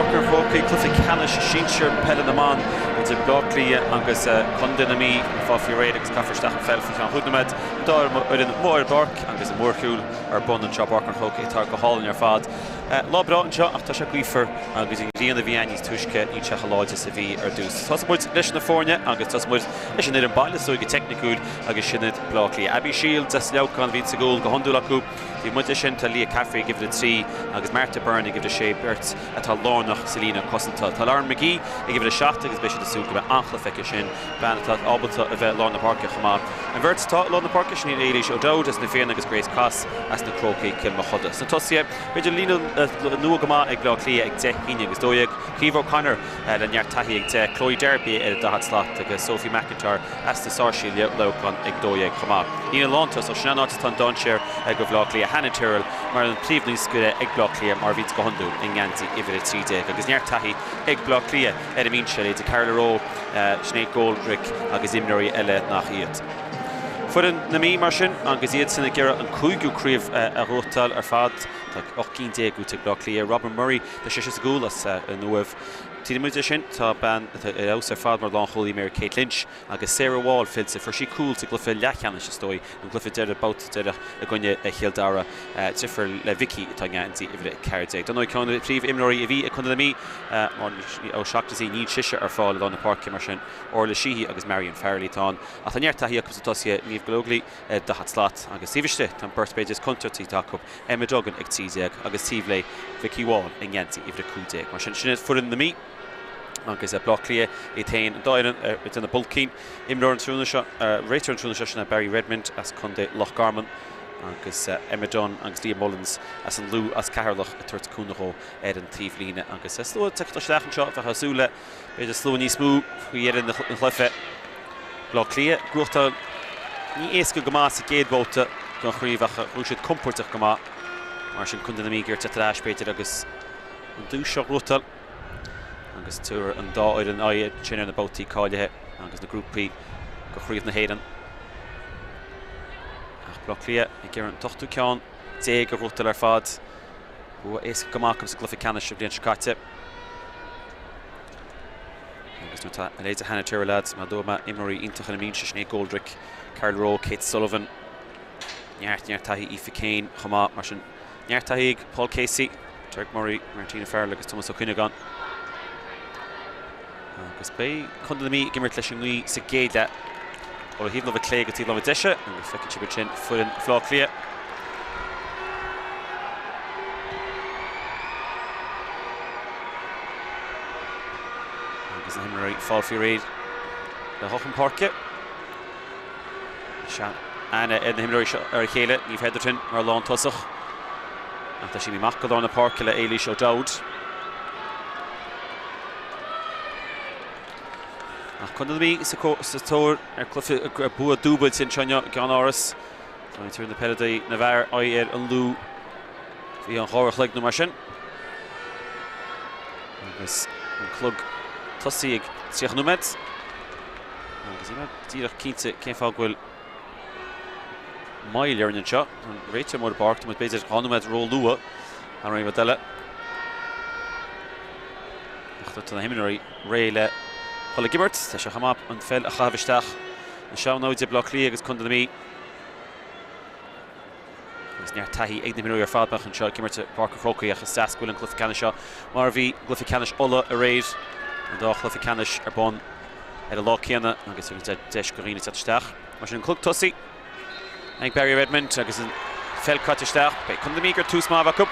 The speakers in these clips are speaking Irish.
Páirc an Chrócaigh, cluiche ceannais sinsir peile na mban idir Bleá Cliath agus Contae na Mí ag fáil faoi réir agus caithfear isteach an pheil faoi cheann chúig nóiméad. An dá fhoireann amuigh ar an bpáirc agus an mórshiúl ar bun anseo i bPáirc an Chrócaigh atá go hálainn ar fad. Lá breá anseo ach tá sé gaofar agus an ghrian a bhí ann níos túisce níl sé chomh láidir is a bhí ar dtús. Tosóidh muid leis na foirne agus tosóidh muid leis an fhoireann baile is dóigh go teicniciúil agus sin iad Bleá Cliath. Abby Shields as Leamhcán a bhíonn sa gcúl go hiondúil acu. Taobh amuigh de sin, tá Leah Caffrey ag uimhir 3 agus Martha Byrne ag uimhir 6, beirt atá lárnach sa líne cosanta. Tá Lauren McGee ag uimhir 7 agus beidh siad ag súil go mbeidh an-chluiche aici sin, bean atá ábalta a bheith i lár na páirce chomh maith. An bheirt atá i lár na páirce, sin iad Éilís O'Dowd as Na Fianna agus Grace Cross as Na Crócaigh, Cill Mochuda. Sna tosaithe, b'fhéidir líne nua go maith ag Bleá Cliath ag 10, 11 agus 12, Caoimhe O'Connor le neart taithí ag 10, Chloe Darby ar an daichead slat agus Sophie McIntyre as na Sáirséil Leamhcán ag 12 chomh maith. Líne lántosach, sin an áit atá an dainséar ag Bhleá Cliath. Hannah Tyrrell mar an príomhnaoscaire ag Bleá Cliath mar a bhíonns go hiondúil i ngeansaí uimhir 13 agus neart taithí ag Bleá Cliath ar an mbinse, leithéidí Carla Rowe, Sinéad Goldrick agus imreoirí eile nach iad. Foireann na Mí mar sin agus iadsan ag iarraidh an cúigiú craobh a ghnóthachtáil ar fad. Tá 18 cinn buaite ag Bleá Cliath. Robin Murray, tá sise sa gcúl as an Uaimh. Taobh amuigh de sin, tá bean atá ar fheabhas ar fad mar lánchúlaí, Mary Kate Lynch, agus Sarah Wall fillte. Fuair sí cúl sa gcluiche leathcheannais, is dóigh, an cluiche deiridh, babhta deiridh i gcoinne Chill Dara, deirfiúr le Vicky atá i ngeansaí uimhir 14. Dar ndóigh, ceann de na príomhimreoirí a bhí ag Contae na Mí, Máirín O'Shaughnessy, níl sise ar fáil i lár na páirce, mar sin Orla Sheehy agus Marion Farrelly atá ann. Ach tá neart taithí acu sna tosaithe, Niamh Gallogly ar 40 slat agus taobh istigh tá an beirt b'fhéidir is contúirtí atá acu, Emma Duggan ag 13 agus taobh léi Vicky Wall i ngeansaí uimhir 15. Mar sin, sin iad foireann na Mí agus Bleá Cliath iad féin, an dá fhoireann ag déanamh bulcín. Imreoir an tráthnóna seo, réiteoir an tráthnóna seo, sin é Barry Redmond as Contae Loch Garman agus Emma Dunne agus Liam Mullins as an Lú as Ceatharlach ag tabhairt cúnamh dhó ar an taobhlíne agus slua ag teacht isteach anseo a bheifeá ag súil le B'fhéidir slua níos mó faoi dheireadh an chluiche. Bleá Cliath ag gnóthachtáil ní éasca go maith sa gcéad bhabhta den chraobh ach bhuaigh siad compordach go maith. Mar sin Contae na Mí ag iarraidh teacht ar ais b'fhéidir agus an duais seo a ghnóthachtáil agus tabharfaidh an dá fhoireann aghaidh ansin ar na babhtaí cáilithe agus na grúpaí do Chraobh na hÉireann. Ach Bleá Cliath ag iarraidh an t-ochtú ceann déag a ghnóthachtáil ar fad. Bua éasca go maith acu sa gcluiche ceannais an bhliain seo caite. Agus nuair atá a leithéid de Hannah Tyrrell agat, mar a dúirt mé, imreoirí iontacha ar an mbinse, Sinéad Goldrick, Carol Rowe, Kate Sullivan, neart, neart taithí, Aoife Kane chomh maith, mar sin neart taithí ag Paul Casey, Derek Murray, Martina Farrell agus Tomás Ó Cuinneagáin. Agus beidh Contae na Mí ag imirt leis an ngaoth sa gcéad leath. Ó thaobh láimhe clé go taobh láimhe deise agus feiceann sibh ansin foireann Bhaile Átha Cliath. Agus na himreoirí ag fáil faoi réir le dhul chun páirce. Sean-aithne ar na himreoirí seo ar a chéile, Niamh Hetherton mar lántosach. Ach tá sí amach go lár na páirce le Éilís O'Dowd. Ach Contae na Mí sa tóir ar cluiche ar bua dúbailte anseo inniu i gceannáras. Tá ag tabhairt na peileadóirí na bhfear aghaidh ar an Lú faoi cheann dhá uair a chloig nó mar sin. Agus an clog tosaithe ag 30 nóiméad. Agus níl mé díreach cinnte cén fáth go bhfuil moill orainn anseo. An réiteoir amuigh ar an bpáirc, tá muid b'fhéidir 2 nóiméad ró-luath thar aon rud eile. Ach tá na himreoirí réidh le dhul ag imirt. Tá sé chomh maith an pheil a chaitheamh isteach. Na seamhnóide Baile Átha Cliath agus Contae na Mí. Agus neart taithí ag na himreoirí ar fad amach anseo ag imirt i bPáirc an Chrócaigh ach is deas go bhfuil an cluiche ceannais seo mar a bhí i gcluiche ceannais Uladh aréir, an dá chluiche ceannais ar bun ar an lá céanna agus tugann sé deis do dhaoine teacht isteach. Mar sin an clog tosaigh ag Barry Redmond agus an pheil caite isteach. Beidh Contae na Mí gur tús maith acu.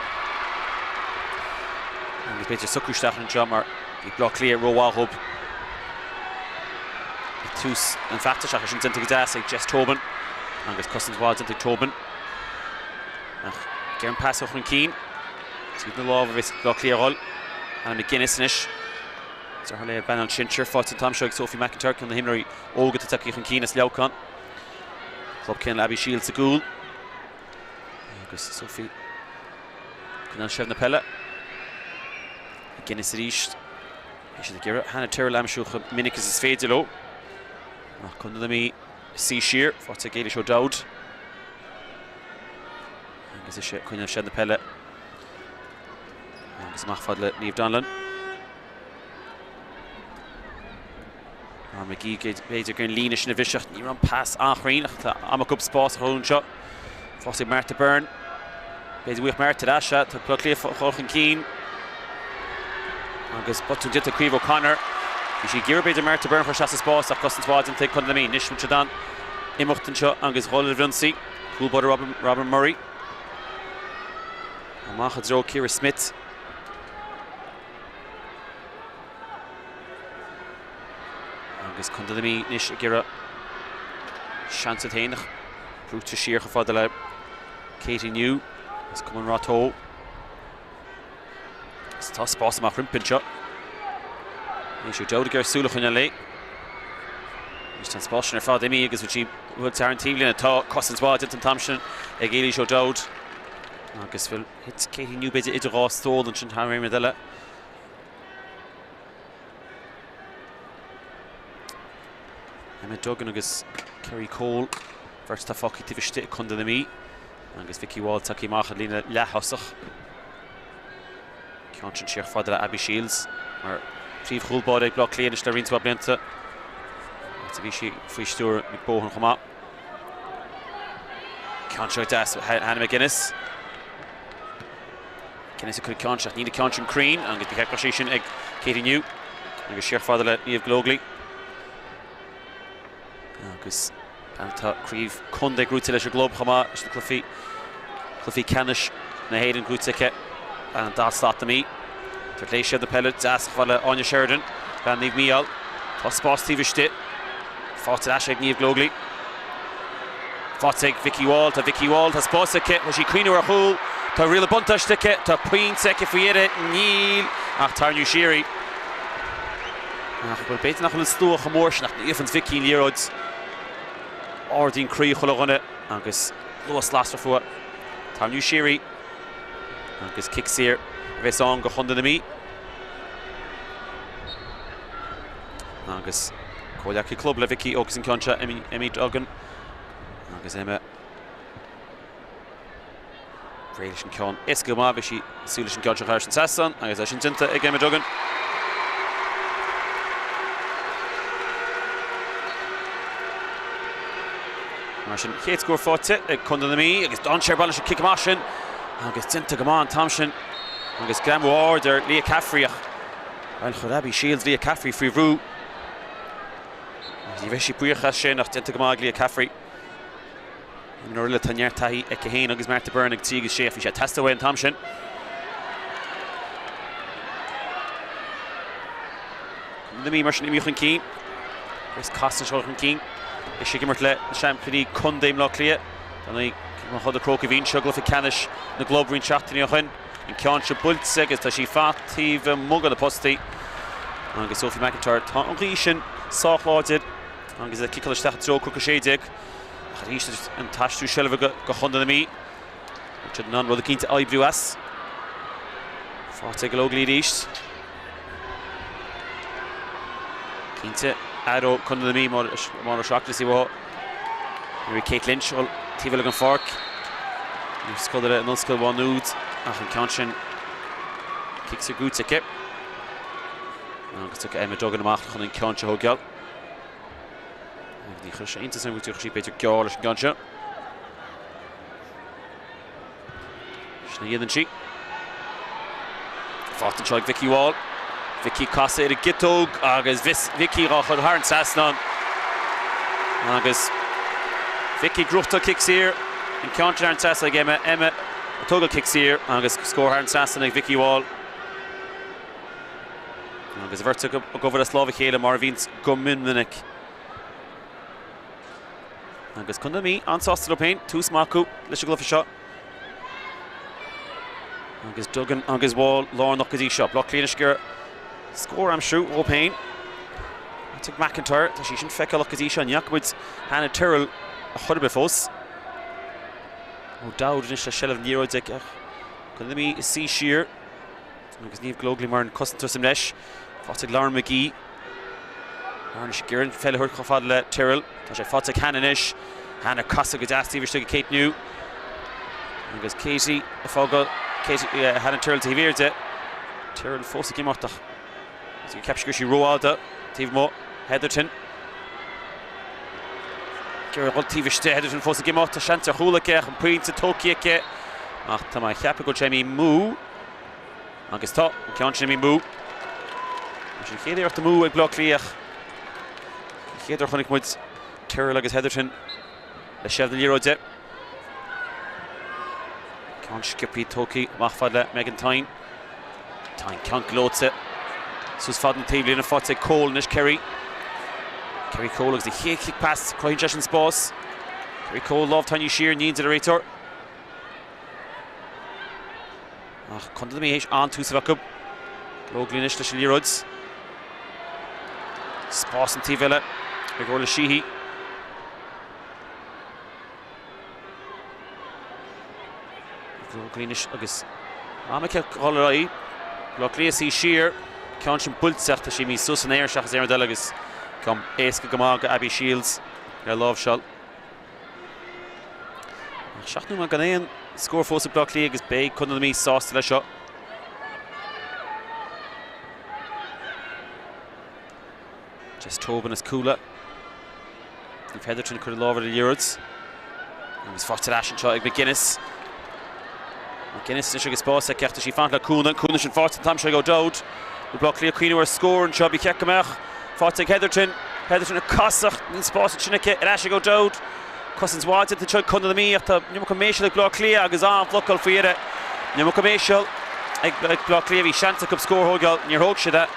Agus b'fhéidir socrú isteach anseo mar bhí Bleá Cliath rómhaith dhóibh ag tús an feachtais ach é sin déanta go deas ag Jess Tobin agus cosaint mhaith déanta ag Tobin. Ach gearr an pas ó chun cinn. Tríd na lámha a bheas Bleá Cliath a dhul. Anna McGuinness anois. Deartháir léi bean an sinsir faighte an t-am seo ag Sophie McIntyre, ceann de na himreoirí óga atá tagtha chun cinn as Leamhcán. Club céanna le Abby Shields sa gcúl. Agus Sophie coinneáil seilbh na peile. McGuinness arís. Beidh siad ag iarraidh Hannah Tyrrell a aimsiú chomh minic is is féidir leo. Ach Contae na Mí suí siar, faighte ag Éilís O'Dowd. Agus ise ag coinneáil seilbh na peile. Agus amach fad le Niamh Donlan. Lauren McGee b'fhéidir gur an líne sin a bhriseadh. Ní raibh an pas an-chruinn ach tá am acu spás a chruthú anseo. Fós ag Martha Byrne. B'fhéidir go bhfuigheadh Martha ar ais é. Tá Bleá Cliath ag dul chun cinn. Agus botún déanta ag Caoimhe O'Connor. Bhí sí ag iarraidh b'fhéidir Martha Byrne a chur isteach sa spás ach cosaint mhaith déanta ag Contae na Mí. Anois bhfuil siad in ann imeacht anseo agus dhul ar an bhfrionsaí. Cúl báire Robin, Robin Murray. Amach i dtreo Ciara Smyth. Agus Contae na Mí anois ag iarraidh seans iad féin ach brúite siar chomh fada le Katie New as Cumann Ráth Tó. Agus tá spás amach roimpi anseo. Anois O'Dowd ag iarraidh súil a choinneáil léi. Anois tá an spás sin ar fad imithe agus bhfuil sí bhfuil thar an taobhlíne. Tá cosaint mhaith déanta an t-am sin ag Éilís O'Dowd. Agus bhfuil thit Katie New b'fhéidir idir dhá stól ansin thar aon rud eile. Emma Duggan agus Kerry Cole, beirt atá fágtha taobh istigh ag Contae na Mí, agus Vikki Wall tagtha amach ar líne leath-thosach. Ceann sin siar fada le Abby Shields mar príomhchúl báire ag Bleá Cliath anois le roinnt mhaith blianta. Áit a bhí sí faoi stiúir Mick Bohan chomh maith. Ceann seo deas Hannah McGuinness. McGuinness ag cur ceann seo, níl an ceann sin cruinn agus ba cheart go raibh sé sin ag Katie New agus siar fada le Niamh Gallogly. Agus tá craobh contae gnóite leis an gclub chomh maith leis na cluichí cluichí ceannais na hÉireann gnóite aici an dá slat na Mí. Tar léi siad na peile deas chomh fada le Áine Sheridan, bean Naomh Mícheál. Tá spás taobh istigh. Faighte ar ais ag Niamh Gallogly. Faighte ag Vikki Wall. Tá Vikki Wall, tá spás aici. Tá sí ag cuimhniú ar chúl. Tá riail an buntáiste aici. Tá pointe aici faoi dheireadh. Níl ach tarraingiú siar í. Ach bhuel, b'fhéidir nach bhfuil an slua chomh mór sin ach ní fhaigheann Vikki an liathróid. Ardaíonn croí chuile dhuine agus luas lasrach fúithi. Tarraingiú siar í agus cic saor a bheas ann go Chontae na Mí. Agus comhghleacaí club le Vicky agus an ceann seo Emmy Duggan agus Emma réidh leis an ceann éasca go maith, bhí sí ag súil leis an gceann seo thar an trasnán agus é sin déanta ag Emma Duggan. Mar sin chéad scór faighte ag Contae na Mí agus dainséar ag baint leis an cic amach sin agus déanta go maith an t-am sin agus greamú ard ar Leah Caffrey ach Bhuel, chuir Abby Shields Leah Caffrey faoi bhrú. Ní bheidh sí buíoch as sin ach déanta go maith ag Leah Caffrey. Imreoir eile, tá neart taithí aici féin agus Martha Byrne ag 3 agus 6 ach bhí sé ag teastáil uaithi an t-am sin. Contae na Mí mar sin imithe chun cinn. Grace Costin seo chun cinn. Is ag imirt le na seaimpíní contae i mBleá Cliath. Dar ndóigh, Cill na Crócaigh a bhí anseo i gcluiche ceannais na gclub roinnt seachtainí ó shin. An ceann seo buailte agus tá sí faighte taobh amuigh de na postaí. Agus Sophie McIntyre, tá an ghaoth sin sách láidir agus ag ciceáil isteach i dtreo Cnoc 16. Ach arís an t-aistriú seilbhe go Chontae na Mí. Tá siad in ann rud eicínt a oibriú as. Faighte ag Gallogly arís. Cinnte, aireoidh Contae na Mí mar a seachas í uathu. Nuair a Kate Lynch ón taobh eile den pháirc. Scoláire in Ollscoil Mhá Nuad ach an ceann sin cic saor gnóite aici. Agus tiocfaidh Emma Duggan amach chun an ceann seo a thógáil. Agus ní chuirfidh sé iontas orm go dtiocfaidh sí b'fhéidir gearr leis an gceann seo. Sin a dhéanann sí. Faighte anseo ag Vikki Wall. Vikki casadh ar an gciotóg agus Vikki dhá chur thar an trasnán. Agus Vikki ag gnóthachtáil cic saor. An ceann sin thar an trasnán ag Emma. Emma ag tógáil cic saor agus scór thar an trasnán ag Vikki Wall. Agus a bheirt ag obair as lámh a chéile mar a bhíonns go mion minic. Agus Contae na Mí an-sásta leo féin, tús maith acu leis an gcluiche seo. Agus Duggan agus Wall lárnach go dtí seo. Bleá Cliath anois ag iarraidh scór a aimsiú dhóibh féin. Ag McIntyre, tá sí sin feiceálach go dtí seo. Ní fhaca muid Hannah Tyrrell ar chor ar bith fós. O'Dowd anois le seilbh na liathróide ag Contae na Mí ag suí siar. Agus Niamh Gallogly mar an cosantóir sa mbreis. Faighte ag Lauren McGee. Lauren ag iarraidh an pheil a thabhairt chomh fada le Tyrrell. Tá sé faighte ag Hannah anois. Hannah casadh go deas taobh istigh ag Kate New. Agus Katie ag fágáil Katie, uh, Hannah Tyrrell taobh thiar di. Tyrrell fós ag imeacht ach cheap sí go raibh sí rófhada taobh amuigh. Heatherton. Ag iarraidh a dhul taobh istigh, Hetherton fós ag imeacht, tá seans ar chúl aici ach an pointe tógtha aici ach tá mé ag ceapadh go bhfuil sé imithe amú agus tá an ceann sin imithe amú. Sin an chéad iarracht amú ag Bleá Cliath ach an chéad uair a chonaic muid Tyrrell agus Hetherton le seilbh na liathróide. Ceann sciobtha tógtha amach fad le Megan Tyne. Tyne ceann gleoite suas fad na taobhlíne faighte ag Cole anois Kerry. Kerry Cole agus a chéad chic pas cruthaíonn sé sin spás. Kerry Cole lámh tarraingthe siar níl a deir an réiteoir. Ach Contae na Mí théis an-tús a bheith acu. McLoughlin anois leis an liathróid. Spás an taobh eile ag Orla Sheehy. McLoughlin anois agus am aici dhul ar aghaidh. Bleá Cliath suí siar. Ceann sin buailte ach tá sé imithe suas san aer seachas aon rud eile agus ceann éasca go maith go Abby Shields ar láimhseáil. Ach 7 nóiméad gan aon scór fós ag Bleá Cliath agus beidh Contae na Mí sásta leis seo. Jess Tobin as Cuala. Niamh Hetherton ag cur a lámh ar an liathróid. Agus faighte ar ais anseo ag McGuinness. McGuinness anois agus spás aici ach tá sí ag fanacht le cúnamh. Cúnamh sin faighte an t-am seo ag O'Dowd. Bhfuil Bleá Cliath ag cuimhneamh ar scór anseo. Ba cheart go mbeadh. Faighte ag Hetherton. Hetherton ag casadh. Níl spás ansin aici. Ar ais ag O'Dowd. Cosaint mhaith déanta anseo ag Contae na Mí ach tá an iomarca méiseal ag Bleá Cliath agus an-bhlocáil faoi dheireadh. An iomarca méiseal ag Bleá Cliath. Bhí seans acu scór a thógáil. Níor thóg siad é.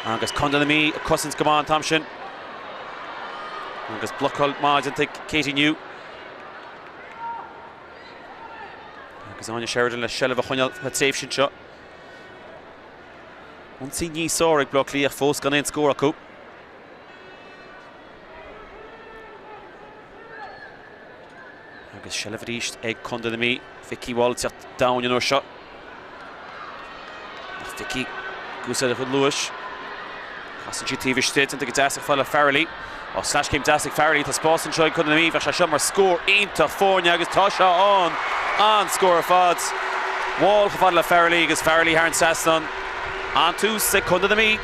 Agus Contae na Mí ag cosaint go maith an t-am sin. Agus blocáil maith déanta ag Katie New. Agus Áine Sheridan le seilbh a choinneáil sa tréimhse seo. Ionsaí níos fearr ag Bleá Cliath fós gan aon scór acu. Agus seilbh arís ag Contae na Mí. Vicky Wall ag teacht domhain an uair seo. Ach Vicky ag úsáid a chuid luais. Casann sí taobh istigh, déanta go deas ag fáil le Farrelly. Ó, sleaschéim deas ag Farrelly, tá spás anseo ag Contae na Mí. Bheadh sé seo mar scór iontach foirne agus tá sé ann! An-scór ar fad. Wall chomh fada le Farrelly agus Farrelly thar an trasnán. An-tús ag Contae na Mí.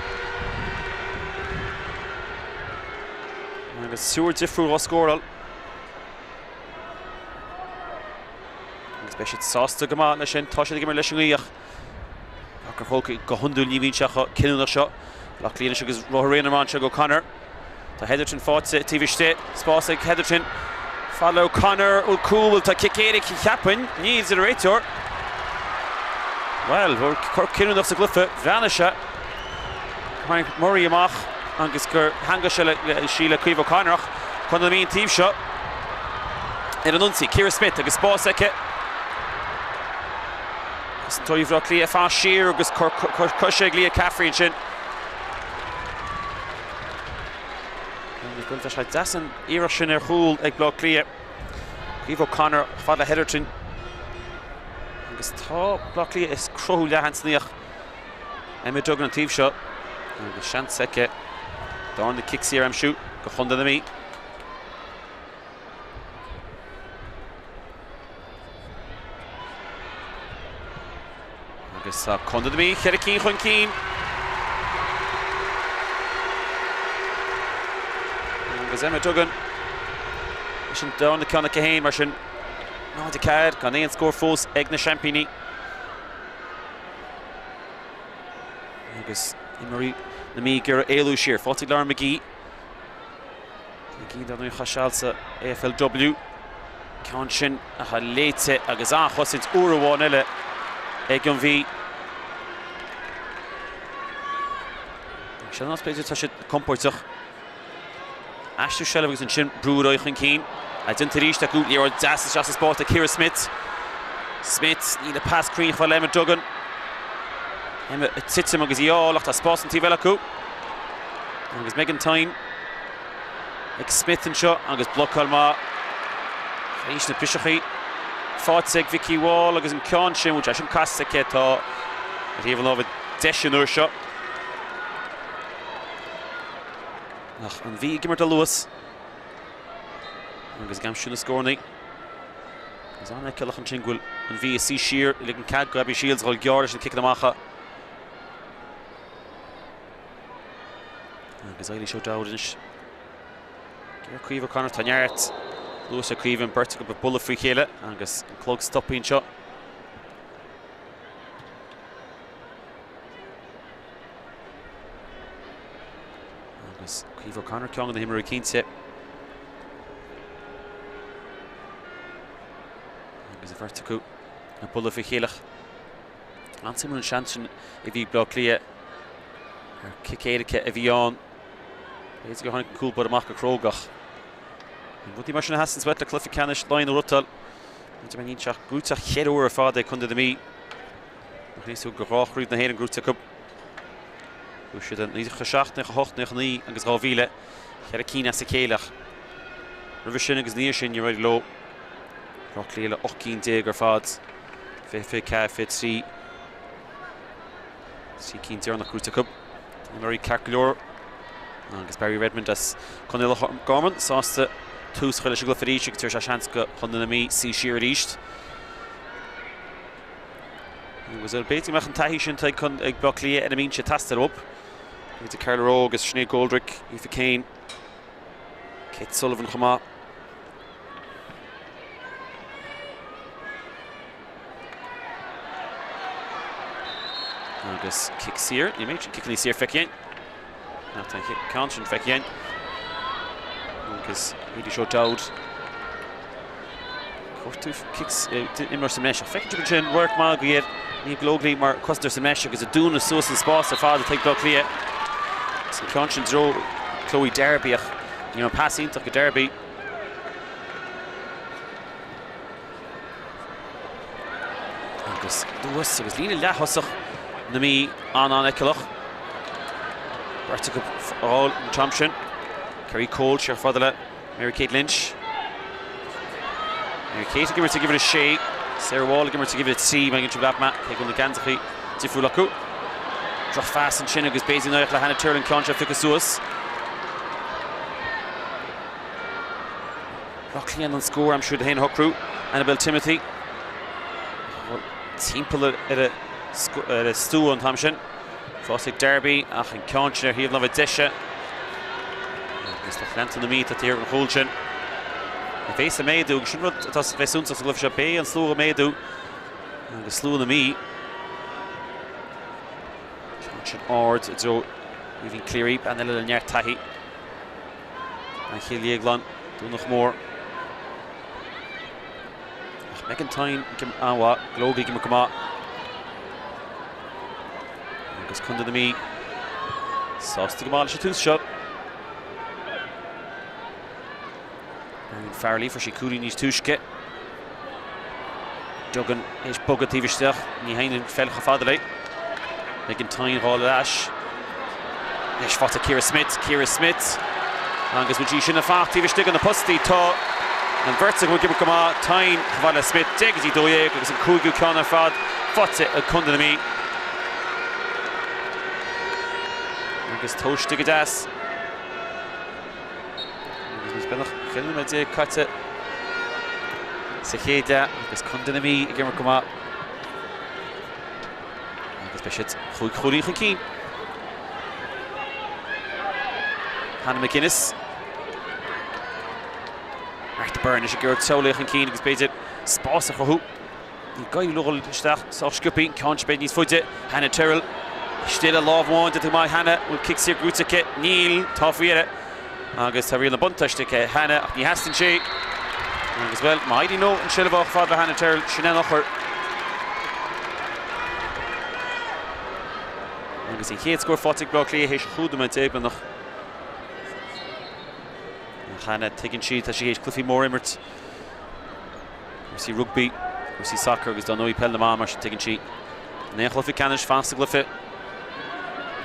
Agus triúr difriúil á scóráil. Agus beidh siad sásta go maith leis sin. Tá siad ag imirt leis an ngaoth ach gur thóg go hiondúil ní bhíonn sé chomh cinniúnach seo. Bleá Cliath anois agus ruathar aonair amach anseo ag O'Connor. Tá Hetherton faighte taobh istigh. Spás ag Hetherton. Fad le O'Connor. Bhfuil cúl? Bhfuil tá cic éirice cheapfainn. Níl, a deir an réiteoir. Bhuel, cor cinniúnach sa gcluiche. Bhreathnaigh sé. Tharraing Murray amach agus gur theangaigh sé le sí le Caoimhe O'Connor ach Contae na Mí an taobh seo ar an ionsaí. Ciara Smyth agus spás aici. Cosantóirí Bhaile Átha Cliath ag fanacht siar agus cor coise ag Leah Caffrey ansin. Bhuel, bheadh sé deas an iarracht sin ar chúl ag Bleá Cliath. Caoimhe O'Connor fad le Hetherton. Agus tá Bleá Cliath ag cruthú leathsheansanna ach Emma Duggan an taobh seo agus seans aici darna cic saor a aimsiú do Chontae na Mí. Agus tá Contae na Mí cheithre cinn chun cinn. Agus Emma Duggan leis an darna ceann aici féin mar sin 0-4 gan aon scór fós ag na seaimpíní. Agus imreoirí na Mí ag iarraidh éalú siar. Faighte ag Lauren McGee. McGee dar ndóigh chaith seal sa AFLW. Ceann sin atá léite agus an-chosaint uair amháin eile ag an Mhí. Sin an b'fhéidir tá siad compordach. Aistriú seilbh agus ansin brú ar aghaidh chun cinn. Déanta arís acu, liathróid deas isteach sa spás do Ciara Smyth. Smyth, níl a pas cruinn chomh fada le Emma Duggan. Emma ag titim agus í á fháil ach tá spás an taobh eile acu. Agus Megan Tyne ag Smyth anseo agus blocáil maith. Arís na briseachaí faighte ag Vicky Wall agus an ceann sin, bhfuil sé sin casta aici, tá ar thaobh an láimhe deise an uair seo. Ach an Mhí ag imirt le luas agus ag aimsiú na scóranna. Agus an-fheiceálach ansin go bhfuil an Mhí ag suí siar ag ligean cead do Abby Shields a dhul gearr leis na ciceanna amach. Agus Eilís O'Dowd anois. Caoimhe O'Connor tá neart. Luas ag Caoimhe, an bheirt acu ag bualadh faoi chéile agus an clog stoptha anseo. Agus Caoimhe O'Connor ceann de na himreoirí cinnte. Agus an bheirt acu ag bualadh faoi chéile. An-suimiúil an seans sin a bhí ag Bleá Cliath ar cic éirice a bhí ann. B'fhéidir gur tháinig an cúl báire amach go cróga ach rudaí mar sin a theastaíonn uait le cluiche ceannais Laighean a ghnóthachtáil. B'fhéidir nach bhfuil ach gnóite ach cheithre huair ar fad ag Contae na Mí. Nach níos go dhá chraobh na hÉireann gnóite acu. Bhuaigh siad i 97, 98, 99 agus 2000, cheithre cinn as a chéile ach roimhe sin agus ina dhiaidh sin níor éirigh leo. Bleá Cliath le 18 cinn ar fad, 20, 24, 23, 3 cinn deireanach gnóite acu. Imreoirí ceart go leor agus Barry Redmond as Contae Loch Garman sásta tús a chur leis an gcluiche arís agus tabharfaidh sé seans go Chontae na Mí suí siar arís. Agus b'fhéidir go mbeadh an taithí sin ag Bleá Cliath ar an mbinse ag teastáil uathu. Idir Carla Rowe agus Sinéad Goldrick, Aoife Kane, Kate Sullivan chomh maith. Agus cic saor, ní méid sin ciceanna saor feicthe againn. Ach tá an ceann sin feicthe againn. Agus Eilís O'Dowd. Cuartú imreoir sa mbreis. Ach feiceann sibh ansin radharc maith agaibh ar Niamh Gallogly mar chosantóir sa mbreis agus ag dúnadh suas an spás ar fad atá ag Bleá Cliath. Agus an ceann sin i dtreo Chloe Darby ach ní raibh an pas iontach go Darby. Agus luas agus líne leath-thosach na Mí an-an-fheiceálach. Beirt acu á fháil an t-am sin. Kerry Cole siar fada le Mary Kate Lynch. Mary Kate ag imirt ag uimhir a sé. Sarah Wall ag imirt ag uimhir a 3 mar gin leat cé go bhfuil na geansachaí difriúil acu. Drochphas ansin agus b'fhéidir nach le Hannah Tyrrell an ceann seo a phiocadh suas. Bleá Cliath an scór a aimsiú iad féin a shocrú. Annabel Timothy timpeall ar a stua an t-am sin. Fós ag Darby ach an ceann sin ar thaobh na láimhe deise. Agus lucht leanta na Mí atá taobh an chúil sin. A bheas ag méadú agus sin rud atá bheith suntasach sa gcluiche seo. Beidh an slua ag méadú agus slua na Mí. Ceann sin ard i dtreo Aoibhinn Cleary, bean eile le neart taithí. An Chill Dhéagláin, Domhnach Mór. Ach Megan Tyne an-mhaith, Gallogly ag imirt go maith. Agus Contae na Mí sásta go maith leis an tús seo. Marion Farrelly, fuair sí cúilín níos túisce. Duggan théis bogadh taobh isteach, ní théann an pheil chomh fada léi. Megan Tyne dhá ar ais. Anois faighte Ciara Smyth, Ciara Smyth. Agus bhfuil sí sin ag fanacht taobh istigh de na postaí tá an bheirt acu ag imirt go maith, Tyne chomh fada le Smyth, 10 go dtí 12 agus an cúigiú ceann ar fad faighte ag Contae na Mí. Agus tomhaiste go deas. Agus níos beagnach 12 nóiméad caite sa chéad leath agus Contae na Mí ag imirt go maith. Agus beidh siad chúig chúilín chun cinn. Hannah McGuinness. Martha Byrne is ag iarraidh teolaí chun cinn agus b'fhéidir spás a chruthú. Ní gá leo dul isteach sách sciobtha, ceann b'fhéidir níos faide. Hannah Tyrrell. Istigh le lámh amháin déanta go maith Hannah. Bhfuil cic saor gnóite aici? Níl. Tá faoi dheireadh. Agus tá riail na buntáiste aici Hannah ach ní theastaíonn sé. Agus bhuel, má éiríonn leo an tseilbh a fháil chomh fada le Hannah Tyrrell, sin é an eochair. Agus an chéad scór faighte ag Bleá Cliath théis 15 nóiméad beagnach. Hannah, tuigeann sí, tá sí théis cluichí móra a imirt. Cúrsaí rugbaí, cúrsaí sacair agus dár ndóigh peil na mban mar sin tuigeann sí. In aon chluiche ceannais, fanacht sa gcluiche.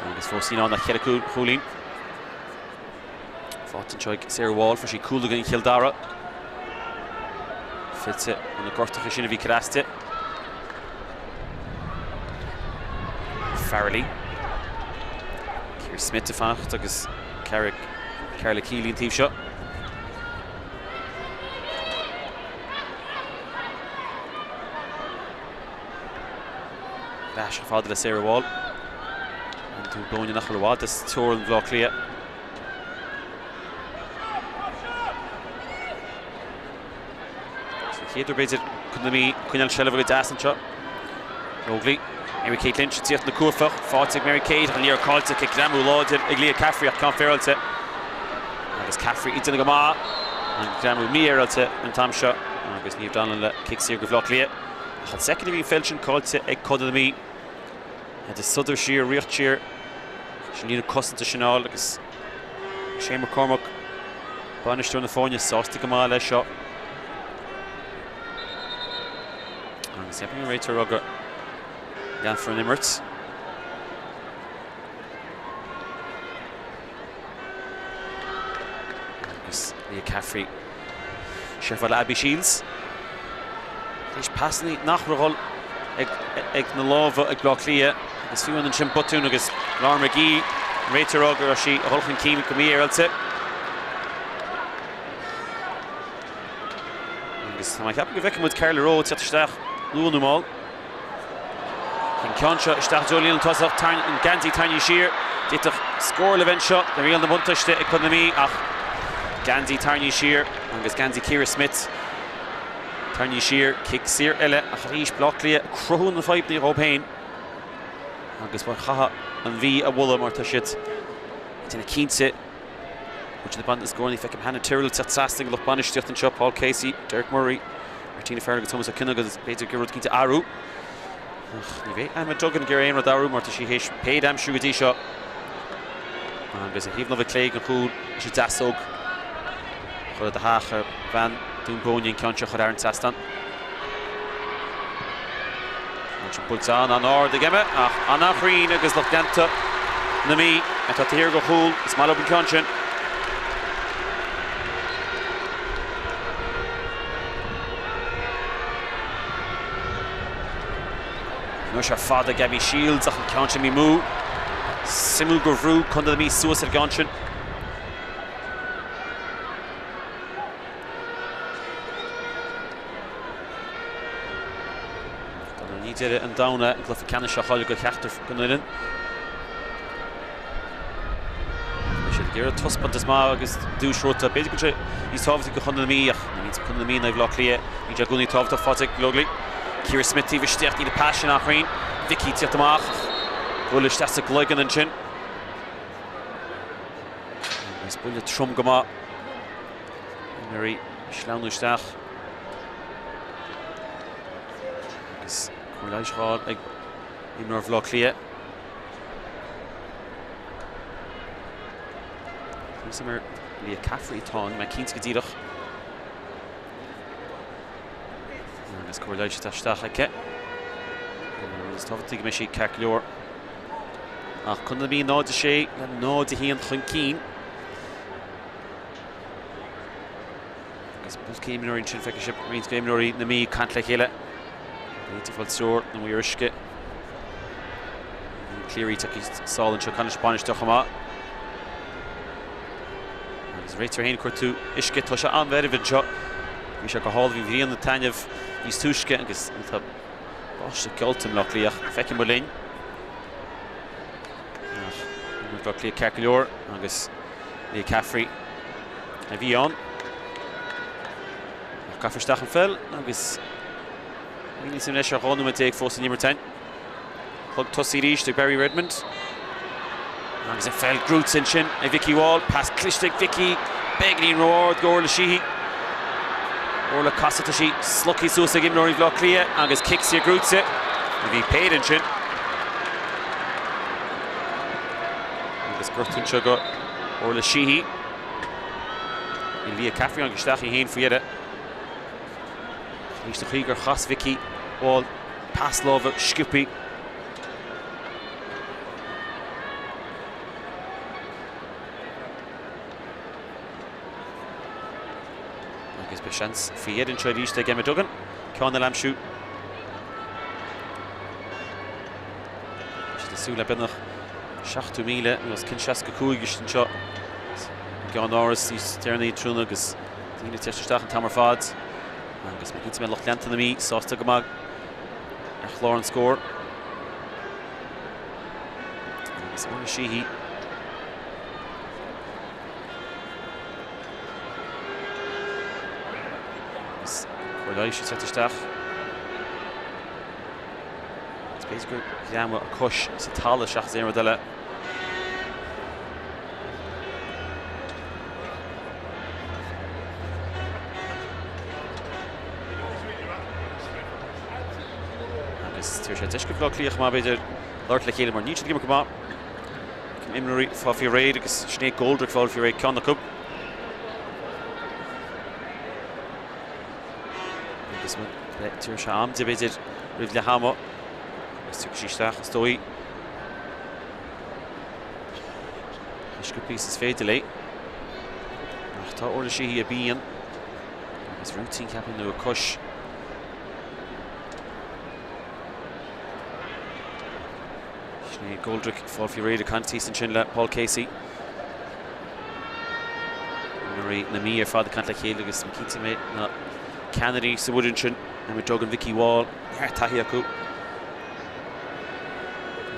Agus fós í in ann ach cheithre chúilín. Faighte anseo ag Sarah Wall, fuair sí cúl i gcoinne Chill Dara. Fillte ó na gortuithe sin a bhí curtha aisti. Farrelly. Ciara Smyth ag fanacht agus Carla Keeley an taobh seo. Ar ais chomh fada le Sarah Wall. An Dún Bóinne nach bhfuil i bhfad as teorainn Bhaile Átha Cliath. Chéad uair b'fhéidir Contae na Mí ag coinneáil seilbhe go deas anseo. Lóglaí, Mary Kate Lynch ag tíocht na cuaifeach, faighte ag Mary Kate ach an liathróid caillte aici, greamú láidir ag Leah Caffrey ach ceann féaráilte agus Caffrey ag déanamh go maith. An greamú mífhéaráilte an t-am seo agus Niamh Donnellan le cic saor go Bhaile Átha Cliath. Ach an soicind a bhí an pheil sin caillte ag Contae na Mí, iad ag sodar siar, riocht siar, sin líne cosanta sin fháil agus Shane McCormack, bainisteoir na foirne, sásta go maith leis seo. Agus ceapaim an réiteoir ag rá go leanfar an imirt. Agus Leah Caffrey siar fad le Abby Shields. Théis pasanna nach raibh dhul ag, ag na lámha ag Bleá Cliath agus fiú ansin botún agus Lauren McGee an réiteoir ag rá go raibh sí a dhul chun cinn go mífhéaráilte. Agus tá mé ag ceapadh go bhfeicfidh muid Carla Rowe teacht isteach luath nó mall. An ceann seo isteach i dtreo líne tosach, an geansaí tarraingthe siar. D'fhéadfadh scór le bheith anseo le riail na buntáiste ag Contae na Mí ach geansaí tarraingthe siar agus geansaí Ciara Smyth tarraingthe siar, cic saor eile ach arís Baile Átha Cliath ag cruthú na fadhbanna dhóibh féin agus ba chaithfidh an Mhí a mholadh mar tá siad ag déanamh cinnte go bhfuil siad ag baint na scóranna. Feicim Hannah Tyrrell ag teacht trasna ag lucht bainistíochta anseo, Paul Casey, Derek Murray. Martina Farrell agus Thomas Ó Cionnaith agus b'fhéidir ag iarraidh rud eicínt a athrú. Ach ní bheidh Emma Duggan ag iarraidh aon rud a athrú mar tá sí théis péad a aimsiú go dtí seo. Agus ar thaobh láimhe clé den chúl leis an deasóg chuile do theach ar bhean Dún Búinne an ceann seo a chur thar an trasnán. Ansin buailte an-ard ag Emma ach an-chruinn agus lucht leanta na Mí atá taobh thiar den chúl. Is maith leo an ceann sin. Anois ar fad ag Abby Shields ach an ceann sin mímú. Suimiúil gur bhrú Contae na Mí suas ar an gceann sin. Ní deireadh an domhain é an cluiche ceannais a chailleadh do cheachtar den fhoireann. Beidh siad ag iarraidh taispeántas maith agus duais a thabhairt. B'fhéidir go bhfuil sé níos tábhachtaí do Chontae na Mí ach ní bhíonn Contae na Mí in aghaidh Bhaile Átha Cliath. Bíonn sé i gcónaí tábhachtach faighte ag Lóglaí. Ciara Smyth taobh istigh, níl an pas sin an-chruinn. Vicky ag tíocht amach ach buille isteach sa gcloigeann ansin. Agus buille trom go maith. Imreoirí ag sleamhnú isteach. Agus cóir leighis á fháil ag imreoir Bhaile Átha Cliath. Níl 'fhios a'm ar Leah Caffrey atá ann, mé cinnte go díreach. Agus cóir leighis atá isteach aici. Is tábhachtaí go mbeidh sí ceart go leor. Ach Contae na Mí 0-6 le 0-1 chun cinn. Agus buailfidh imreoirí ansin, feicfidh sibh roinnt d'imreoirí na Mí ag caint le chéile. B'fhéidir fáil treoir nó maor uisce. Cleary tagtha sall anseo caint leis an bainisteoir chomh maith. Agus réiteoir féin ag cuartú uisce, tá sé an-mheirbh anseo. Bhí sé go hálainn, bhí an ghrian ag taitneamh níos túisce agus tá báisteach geallta i mBleá Cliath. Feicfidh muid linn. Ach Bleá Cliath ceart go leor agus Leah Caffrey a bhí ann. Ach caithfear isteach an pheil agus níl anois ar 12 nóiméad fós san imirt. Clog tosaigh arís ag Barry Redmond. Agus an pheil gnóite ansin ag Vicky Wall. Pas cliste ag Vicky. Beagáinín ró-ard do Orla Sheehy. Orla casadh tá sí slogtha suas ag imreoirí Bhaile Átha Cliath agus cic saor gnóite. Bhí péire ansin. Agus gortú anseo do Orla Sheehy. Bhí Leah Caffrey an isteach í féin faoi dheireadh. Arís an chaoi gur chas Vicky Wall pas láimhe sciobtha. Agus beidh seans faoi dheireadh anseo arís ag Emma Duggan. Ceann eile a aimsiú. Tá siad ag súil le beagnach 70,000 nó os cionn 65 istigh anseo i gceannáras níos deireanaí tráthnóna agus daoine ag teacht isteach an t-am ar fad. Agus mé cinnte go mbeidh lucht leanta na Mí sásta go maith ar chlár an scóir. Agus Orla Sheehy Agus cóir Cóir leighis ag teacht isteach. Is b'fhéidir gur ghreamaigh a cois sa talamh seachas aon rud eile. Agus tabharfaidh sé deis do Bhaile Átha Cliath chomh maith b'fhéidir labhairt le chéile mar níl siad ag imirt go maith. Imreoirí fáil faoi réir agus Sinéad Goldrick fáil faoi réir ceann acu. Agus tabharfaidh sé am di b'fhéidir roimh leath ama agus tiocfaidh sí isteach is dóigh. Chomh sciobtha is is féidir léi. Ach tá Orla Sheehy ag pian agus rúitín ceapaim nó a cois. Sinéad Goldrick fáil faoi réir ag caint thíos ansin le Paul Casey. Imreoirí na Mí ar fad ag caint le chéile agus cinnte mé na ceannairí sa bhfoireann sin, Emma Duggan, Vikki Wall, neart taithí acu.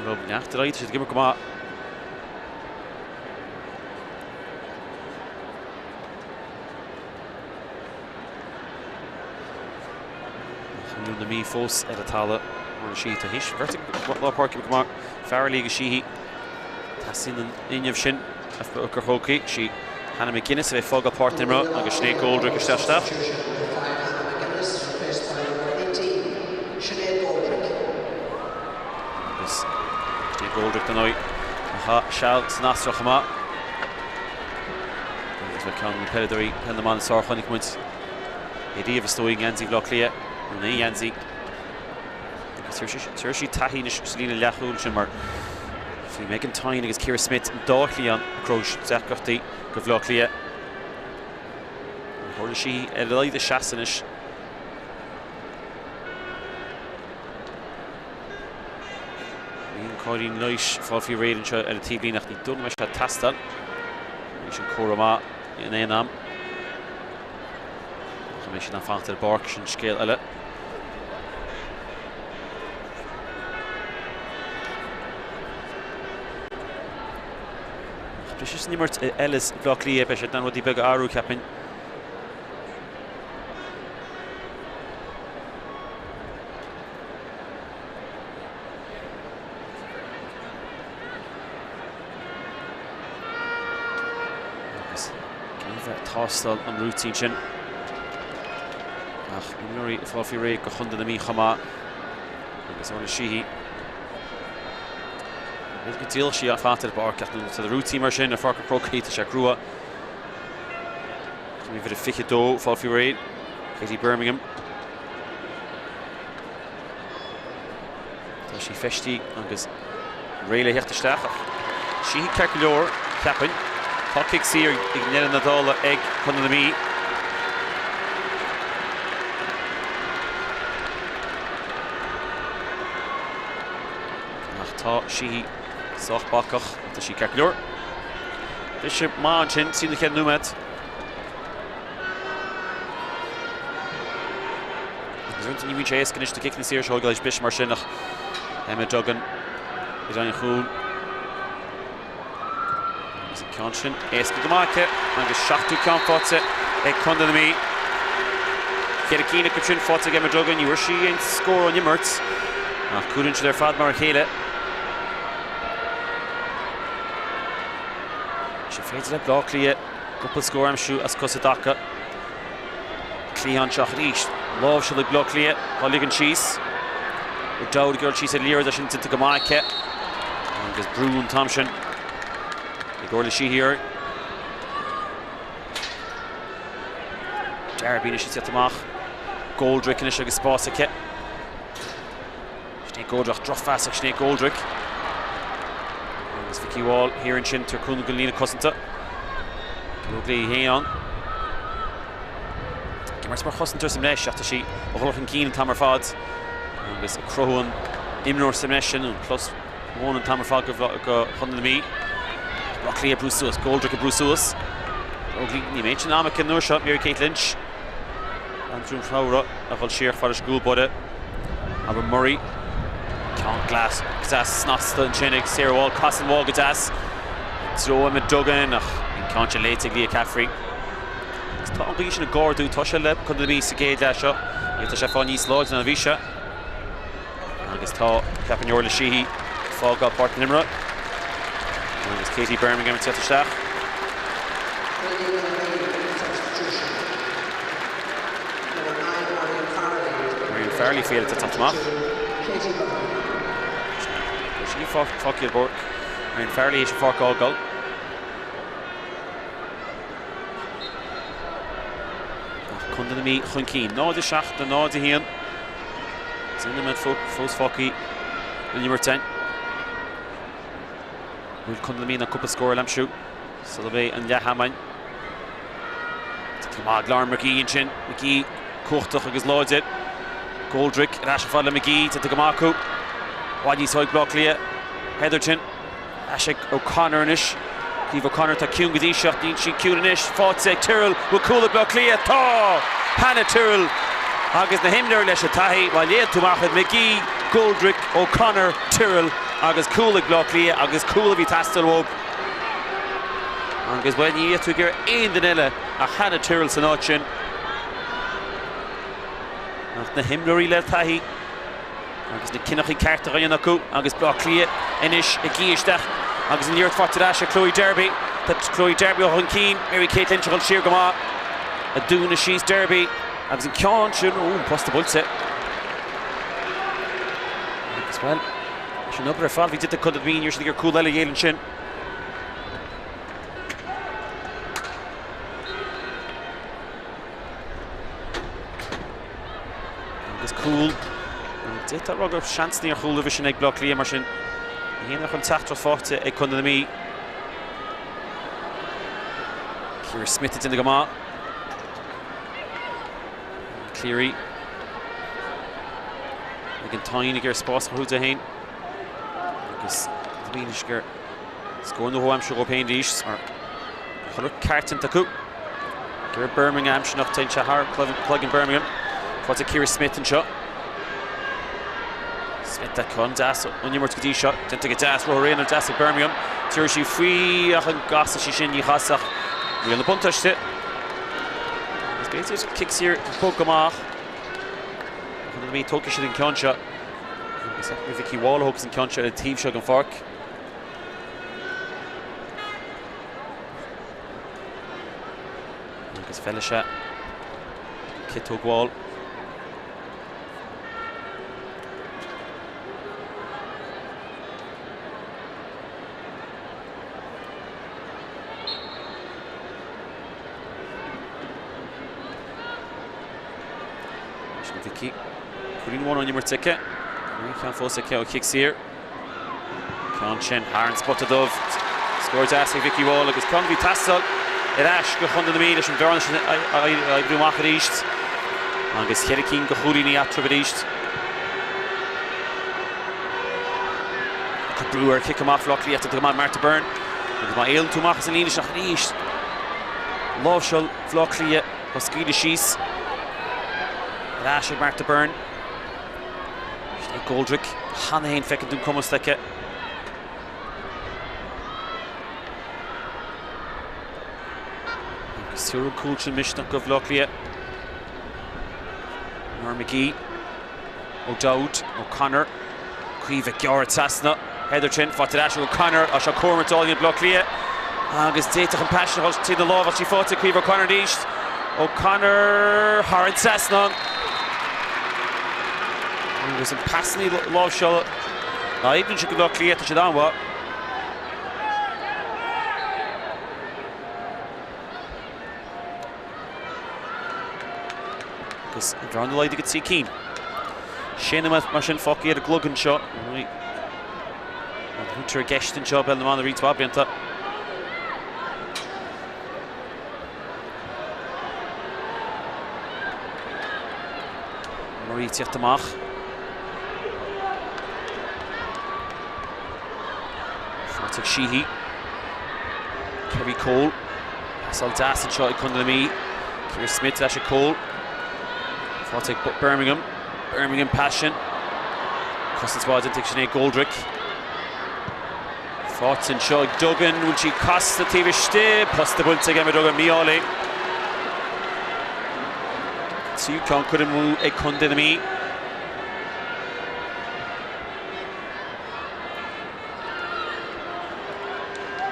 Rud neart ar aghaidh, tá siad ag imirt go maith. Imreoirí na Mí fós ar an talamh. Orla Sheehy tar éis bheirt ag lár páirce go maith. Farrelly agus Sheehy. Teastaíonn an fhuinneamh sin gur thógfaí sí Hannah McGuinness a bheidh ag fágáil páirc na himeartha agus Sinéad Goldrick isteach isteach. Agus Sinéad Goldrick dar ndóigh a chaith seal san Astráil chomh maith. Agus bheith ceann de na peileadóirí peil na mban is fearr a chonaic muid ariamh is dóigh i ngeansaí Bhaile Átha Cliath nó in aon gheansaí. Agus tabharfaidh sí taithí anois sa líne leathchúil sin mar bhí Megan Thynne agus Ciara Smyth an dá chliathán ag cruthú deacrachtaí do Bhaile Átha Cliath. Tharla sí ar a laghad ag seasamh anois. Bhí an cóirín leighis fáil faoi réir anseo ar an taobhlíne ach ní dóigh liom go mbeidh sé ag teastáil. Bhí sin comhartha maith in aon am. Ach an mbeidh siad in ann fanacht ar an bpáirc, sin scéal eile. Ach briseadh san imirt eile is Bhaile Átha Cliath, beidh siad in ann rudaí beaga a athrú, cheapfainn. Agus cé a bheith ag tástáil an rúitín sin? Ach imreoirí ag fáil faoi réir do chontae na Mí chomh maith. Agus Orla Sheehy. B'fhéidir go dtriailfeadh sí fanacht ar an bpáirc ach nuair atá rúitín mar sin ar Pháirc an Chrócaigh tá sé crua. Uimhir a 22 fáil faoi réir. Katie Bermingham. Tá sí feistithe agus réidh le theacht isteach ach Sheehy ceart go leor, cheapfainn. Tá cic saor ag ndeireadh na dála ag Contae na Mí. Ach tá Sheehy sách bacach, tá sí ceart go leor. Briseadh maith ansin, trína chéad nóiméad. Agus uaireanta ní bhíonn sé éasca anois na ciceanna saora seo a thógáil briseadh mar sin ach Emma Duggan i dtaobh an chúil. Agus an ceann sin éasca go maith aici agus seachtú ceann faighte ag Contae na Mí. Ceithre cinn acu sin faighte ag Emma Duggan, ní bhfuair sí aon scór ón imirt ach cúlaíonn siad ar fad mar a chéile. Is féidir le Bleá Cliath Cúpla scór a aimsiú as cos i dtaca. Cliathán seo arís. Láimhseáil ag Bleá Cliath. Á ligean síos. O'Dowd ag dul síos ar liathróid é sin déanta go maith aici. Agus brú an t-am sin ag Orla Sheehy uirthi. Darby anois ag teacht amach. Goldrick anois agus spás aici. Sinéad Goldrick, drochphas ag Sinéad Goldrick. Agus Vikki Wall thiar ansin tar cúnamh don líne cosanta. Rug léi féin ann. Ag imirt mar chosantóir sa mbreis ach tá sí ag dul chun cinn an t-am ar fad. Agus ag cruthú an imreoir sa mbreis sin, an plus one an t-am ar fad go Chontae na Mí. Bleá Cliath ag brú suas, Goldrick ag brú suas. Ní mbeidh sin am aici an uair seo, Mary Kate Lynch. Andrew Treabhra a dhul siar fad leis an gcúl báire. Abair Murray. Ceann glas go deas snasta ansin ag Sarah Wall. Casann Wall go deas. I dtreo Emma Duggan ach an ceann sin léite ag Leah Caffrey. tá an ghaoth sin ag ardú, tá sé le Contae na Mí sa gcéad leath seo agus tá sé ag fáil níos láidre ná a bhí sé. Agus tá, ceapaim, Orla Sheehy ag fágáil páirc na himeartha agus Katie Bermingham ag teacht isteach. Marion Farrelly faoi ag teacht amach. Tá sí fágtha ar an bpáirc. Marion Farrelly théis an pháirc a fhágáil. Ach Contae na Mí chun cinn. 0-7 do 0-1. 10 nóiméad fós fágtha den imirt. An bhfuil Contae na Mí in ann cúpla scór a aimsiú sula mbeidh an leath am ann? Go maith ag Lauren McGee ansin. McGee cumhachtach agus láidir. Goldrick ar ais chomh fada le McGee. Déanta go maith acu. I bhfad níos mó ag Bleá Cliath. Hetherton. Ar ais ag O'Connor anois. Caoimhe O'Connor atá ciúin go dtí seo. Níl sí ciúin anois. Faighte ag Tyrrell. Bhfuil cúl ag Bleá Cliath? Tá! Hannah Tyrrell agus na himreoirí leis an taithí. Má léann tú amach iad, McGee, Goldrick, O'Connor, Tyrrell agus cúl ag Bleá Cliath agus cúl a bhí ag teastáil uathu. Agus, bhuel, ní bheadh tú ag iarraidh aon duine eile ach Hannah Tyrrell san áit sin. Ach na himreoirí le taithí. Agus na cinneadh ceart á dhéanamh acu agus Bleá Cliath anois ag guí isteach agus an liathróid faighte ar ais ag Chloe Derby. Tá Chloe Derby chun cinn, Mary Kate Lynch ag dul siar go maith. Ag dúnadh síos Derby agus an ceann sin, ó, an posta buailte. Agus, bhuel, leis an obair ar fad a bhí déanta ag Contae na Mí, níor siad ag iarraidh cúl eile a ghéilleadh ansin. Agus cúl. D'fhéadfá a rá go raibh seansanna ar chúl roimhe sin ag Bleá Cliath mar sin ní haon chun teachtaireacht faighte ag Contae na Mí. Ciara Smyth ag déanamh go maith. Cleary ag an tine ag iarraidh spás a chruthú di féin. Agus na Mí anois ag iarraidh Scór nua a aimsiú dhóibh féin arís mar chur ceart déanta acu. Ger Bermingham sin ach téann sé thar cloigeann Bermingham. Faighte ag Ciara Smyth anseo. Smyth a ceann deas ón imirt go dtí seo. Déanta go deas rothar aonair deas ag Bermingham. Tabharfaidh sí faoi ach an gcasfaidh sí sin ní chasfaidh ach riail na buntáiste. Agus b'fhéidir cic saor bog amach. Chun na Mí tógfaidh siad an ceann seo. Agus Vicky Wall a thógas an ceann seo ar an taobh seo den pháirc. Agus feilfidh sé ciotóg Wall. Sin Vicky. Cúilín amháin ón imirt aici. Aon cheann fós aici ó chic saor. Ceann sin thar an spota dubh. Scór deas ag Vicky Wall agus ceann a bhí ag teastáil ar ais go Chontae na Mí leis an bhearna sin a oibriú amach arís. Agus cheithre cinn de chúilíní eatarthu arís. Cur brú ar chic amach Bhaile Átha Cliath go maith Martha Byrne. Agus má éalaíonn tú amach as an líne isteach arís. Láimhseáil Bhaile Átha Cliath á scaoileadh síos. Ar ais ag Martha Byrne. Sinéad Goldrick cheana féin feiceann tú an cumas aici. Agus tabharfaidh an cúl sin misneach do Bhaile Átha Cliath. Nora McGee, O'Dowd, O'Connor, Caoimhe ag gearradh trasna, Hetherton, faighte ar ais ag O'Connor, á seo comhimirt álainn ag Baile Átha Cliath agus d'fhéadfadh an pas sin a dhul tríd na lámha ach sí faighte ag Caoimhe O'Connor arís. O'Connor thar an trasnán. Agus an pasanna láimhseála a oibríonn siad do Bhaile Átha Cliath, tá siad an-mhaith. Agus an bhearna laghdaithe go 3 cinn. Sé nóiméad mar sin fágtha ar an gclog anseo. An hútar i gceist anseo i bpeil na mban i roinnt mhaith blianta. Murray ag tíocht amach. Faighte ag Sheehy. Kerry Cole. Pasáil deas anseo ag Contae na Mí. Ciara Smyth leis ag Cole. Faighte ag Bermingham. Bermingham pas sin. Cosaint mhaith déanta ag Sinéad Goldrick. Faighte anseo ag Duggan. Bhfuil sí casta taobh istigh? Posta buailte ag Emma Duggan. Mí-ádh léi. Tríú ceann curtha amú ag Contae na Mí.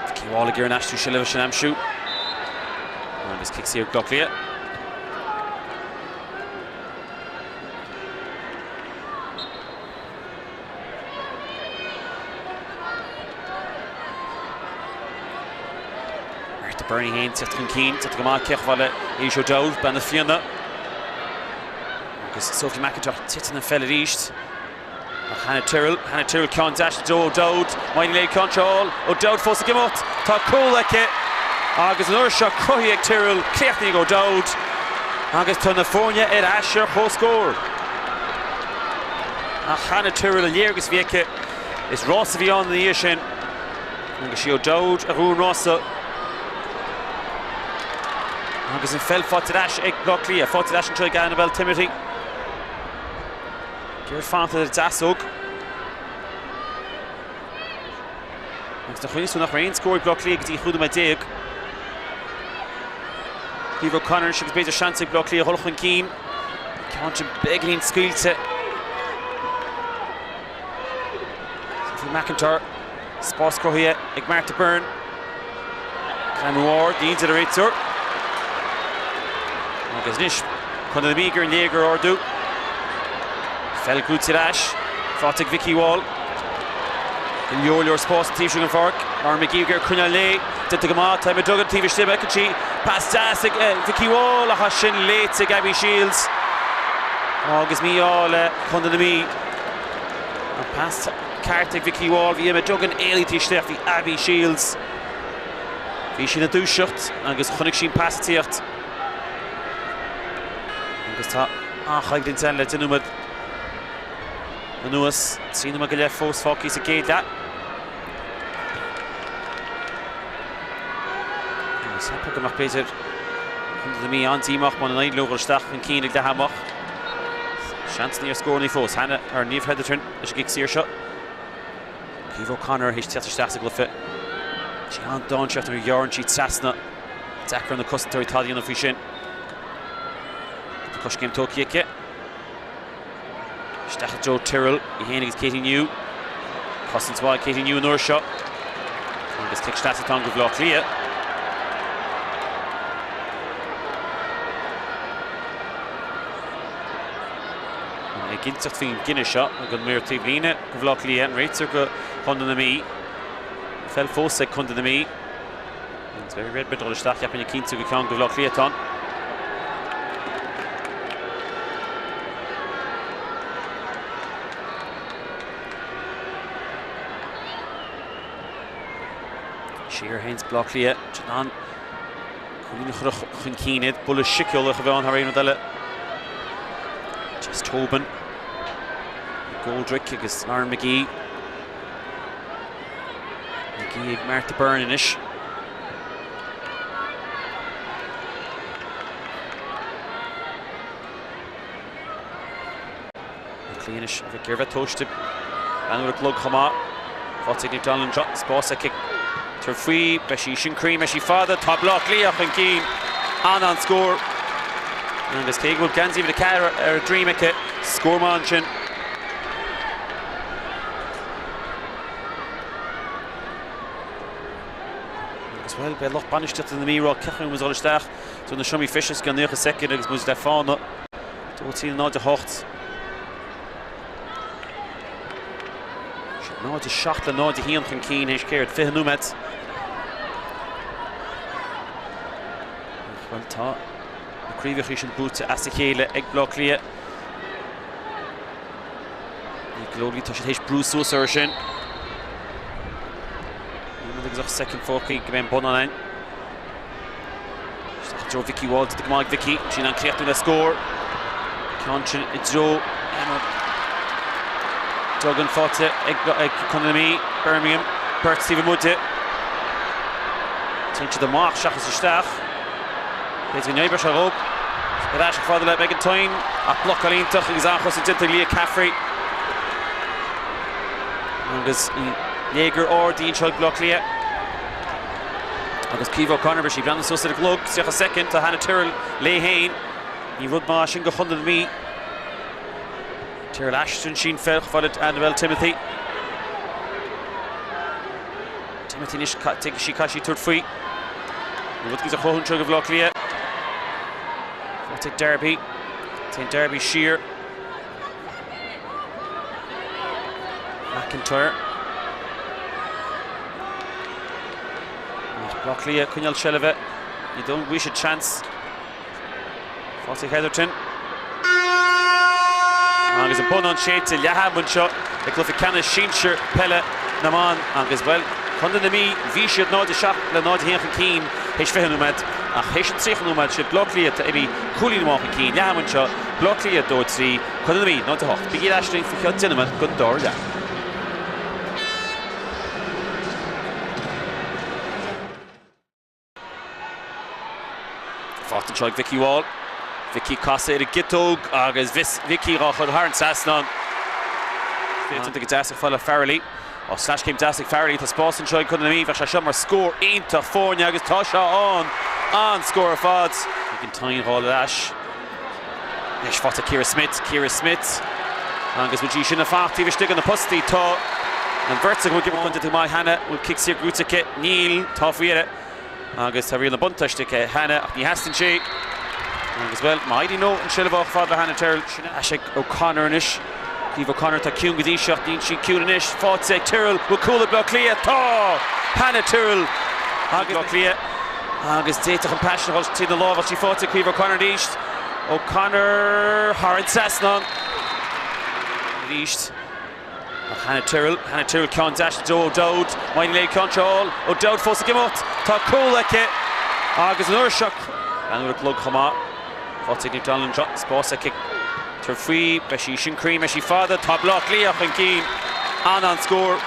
Vicky Wall ag iarraidh an aistriú seilbhe sin a aimsiú. Agus cic saor ag Bleá Cliath. Martha Byrne í féin teacht chun cinn, teacht go maith, cé chomh fada le Éilís O'Dowd, Bean na Fianna. Agus Sophie McIntosh titeann an pheil arís. Ach Hannah Tyrrell, Hannah Tyrrell ceann deas i dtreo O'Dowd, maith léi ceann seo a fháil, O'Dowd fós ag imeacht, tá cúl aici agus an uair seo cruthaithe ag Tyrrell, críochnaithe ag O'Dowd agus tá na foirne ar ais ar comhscór. Ach Hannah Tyrrell an léargas a bhí aici, is rás a bhí ann ina dhiaidh sin agus sí O'Dowd a ghnóthaigh an rása. Agus an pheil faighte ar ais ag Bleá Cliath, faighte ar ais anseo ag Annabelle Timothy. Ag iarraidh fanacht ar a deasóg. Agus do chuimhnigh tú nach raibh aon scór ag Bleá Cliath go dtí 15 nóiméad. Caoimhe O'Connor anois agus b'fhéidir seans ag Bleá Cliath a dhul chun cinn. Ceann sin beagáinín scaoilte. Sophie McIntyre, spás cruthaithe ag Martha Byrne. Greamú ard, ní deir an réiteoir. Agus anois, Contae na Mí ag iarraidh an léigear a ardú. Peil gnóthaithe ar ais, faighte ag Vicky Wall. Go leor leor spás an taobh seo den pháirc. Lauren McGee ag iarraidh coinneáil léi. Déanta go maith, tá Emma Duggan taobh istigh, feiceann sí pas deas ag Vicky Wall ach as sin léite ag Abby Shields. Agus mí-ádh le Contae na Mí. An pas ceart ag Vicky Wall, bhí Emma Duggan éalaithe isteach, bhí Abby Shields. Bhí sí ina dúiseacht agus chonaic sí an pas ag tíocht. Agus tá an-choimhlint ann le 10 nóiméad anuas, 3 nóiméad go leith fós fágtha sa gcéad leath. Agus cheapfá go mbeadh b'fhéidir Contae na Mí an-díomách muna n-éiríonn leo dhul isteach chun cinn ag leath ama ach seansanna ar scóranna fós. Hannah ar Niamh Hetherton leis an gcic saor seo. Caoimhe O'Connor théis teacht isteach sa gcluiche. Sí an-dainséarach nuair a ghearrann sí trasna. Deacair ar na cosantóirí tada a dhéanamh faoi sin. Tá coiscéim tógtha aici. Isteach i dtreo Tyrrell, í féin agus Katie New. Cosaint mhaith ag Katie New an uair seo. Agus cic sleasa atá ann do Bhaile Átha Cliath. Éiginnteacht faoin gcinneadh seo ag an maor taobhlíne do Bhaile Átha Cliath, an réiteoir do Chontae na Mí. Peil fós ag Contae na Mí. Agus Mary Redmond ag dul isteach, cheapfainn ag cinntiú gur ceann do Bhaile Átha Cliath atá ann. Siar a théanns Baile Átha Cliath, in ann cúilín a chur chun cinn iad, buille síceolach a bheadh ann thar aon rud eile. Jess Tobin, Goldrick agus Lauren McGee. McGee ag Martha Byrne anois. Cliath anois a bheith ag iarraidh tomhaiste. Breathnú ar an gclog chomh maith. Faighte ag Niamh Donnelly anseo. Spás aici. Tabhairt faoi. Beidh sí sin cruinn. Beidh sí fada. Tá Baile Átha Cliath chun cinn. An-an-scór. Agus cé go bhfuil geansaí uimhir 4 ar a droim aici, scór maith ansin. Agus bhuel, beidh lucht bainistíochta na Mí ag rá cén chaoi a bhfuil muid ag dul isteach do na seomraí feistis i gceann 90 soicind agus muid le fána. 2 3 0 8. 0 7 le 0 1 chun cinn théis céard 20 nóiméad. Bhuel tá na craobhacha sin buaite as a chéile ag Baile Átha Cliath. Ní tá siad théis brú suas orthu sin. Nóiméad agus 8 soicind fágtha go mbeidh an bonnán ann. Isteach i dtreo Vicky Wall, go maith ag Vicky, sin an críochnú le scór. Ceann sin i dtreo Emma Duggan faighte ag, ag Contae na Mí, Birmingham, beirt taobh amuigh di. Téann siad amach seachas isteach. B'fhéidir go n-oibreoidh sé dhóibh. Ar ais chomh fada le Megan Toyne ach blocáil iontach agus an-chosaint déanta ag Leah Caffrey. Agus an léigear ard anseo ag Baile Átha Cliath. Agus Caoimhe O'Connor, beidh sí ag breathnú suas ar an gclog, 30 soicind, tá Hannah Tyrrell léi féin. Ní rud maith sin do Chontae na Mí. Tyrell Ashton sin peil chomh fada le Annabel Timothy. Timothy anois tuigfidh sí caithfidh sí tabhairt faoi. Ní rud a chruthú anseo do Bhaile Átha Cliath. Faighte ag Darby. Téann Darby siar. McIntyre. Baile Átha Cliath ag coinneáil seilbhe. Ní dóigh liom go bhfaighidh siad seans. Faighte ag Hetherton. Agus an bonnán séidte leath am anseo i gcluiche ceannais sinsir peile na mban agus, bhuel, Contae na Mí, bhí siad 0-7 le 0-1 chun cinn théis 20 nóiméad ach théis an 30 nóiméad sin Baile Átha Cliath tá imithe cúilín amháin chun cinn. Leath am anseo, Baile Átha Cliath 2 3, Contae na Mí 0-8. Bígí ar ais linn faoi cheann 10 nóiméad don dara leath. Faighte anseo ag Vikki Wall. Vikki casadh ar an gciotóg agus Vikki dhá chur thar an trasnán. Déanta go deas ag fáil le Farrelly. Ó sleaschéim deas ag Farrelly. Tá spás anseo ag Contae na Mí. Bheadh sé seo mar scór iontach foirne agus tá sé ann. An-scór ar fad. Ag an Tyne dhá ar ais. Anois faighte ag Ciara Smyth. Ciara Smyth agus bhfuil sí sin ag fanacht taobh istigh de na postaí. Tá an bheirt acu ag imirt go maith cheana. Bhfuil cic saor gnóthaithe aici? Níl. Tá faoi dheireadh. Agus tá riail na buntáiste aici cheana ach ní theastaíonn sé. Agus bhuel, má éiríonn leo an tseilbh a fháil chomh fada le Hannah Tyrrell, sin ais ag O'Connor anois. Caoimhe O'Connor atá ciúin go dtí seo ach níl sí ciúin anois. Faighte ag Tyrrell. Bhfuil cúl ag Bleá Cliath? Tá! Hannah Tyrrell agus Bleá Cliath agus d'fhéadfadh an pas sin a dhul tríd na lámha ach sí faighte ag Caoimhe O'Connor arís. O'Connor thar an trasnán arís. Ach Hannah Tyrrell, Hannah Tyrrell ceann deas do O'Dowd. Má éiríonn léi ceann seo a fháil. O'Dowd fós ag imeacht. Tá cúl aici agus an uair seo. Leathuair an chloig chomh maith. Faighte ag Niamh Donnelly anseo. Spás aici. Tabhairt faoi. Beidh sí sin cruinn. Beidh sí fada. Tá Baile Átha Cliath chun cinn. An-an-scór.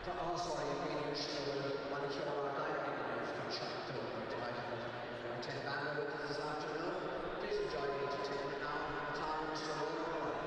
Tá áthas orainn a mhíniú go bhfuil Baile Cheoil ár gCailíní inniu anseo do bhur dteaghlach. Our 10 band are with us this afternoon. Please enjoy the entertainment now and time Mr. Ronan O'Brien.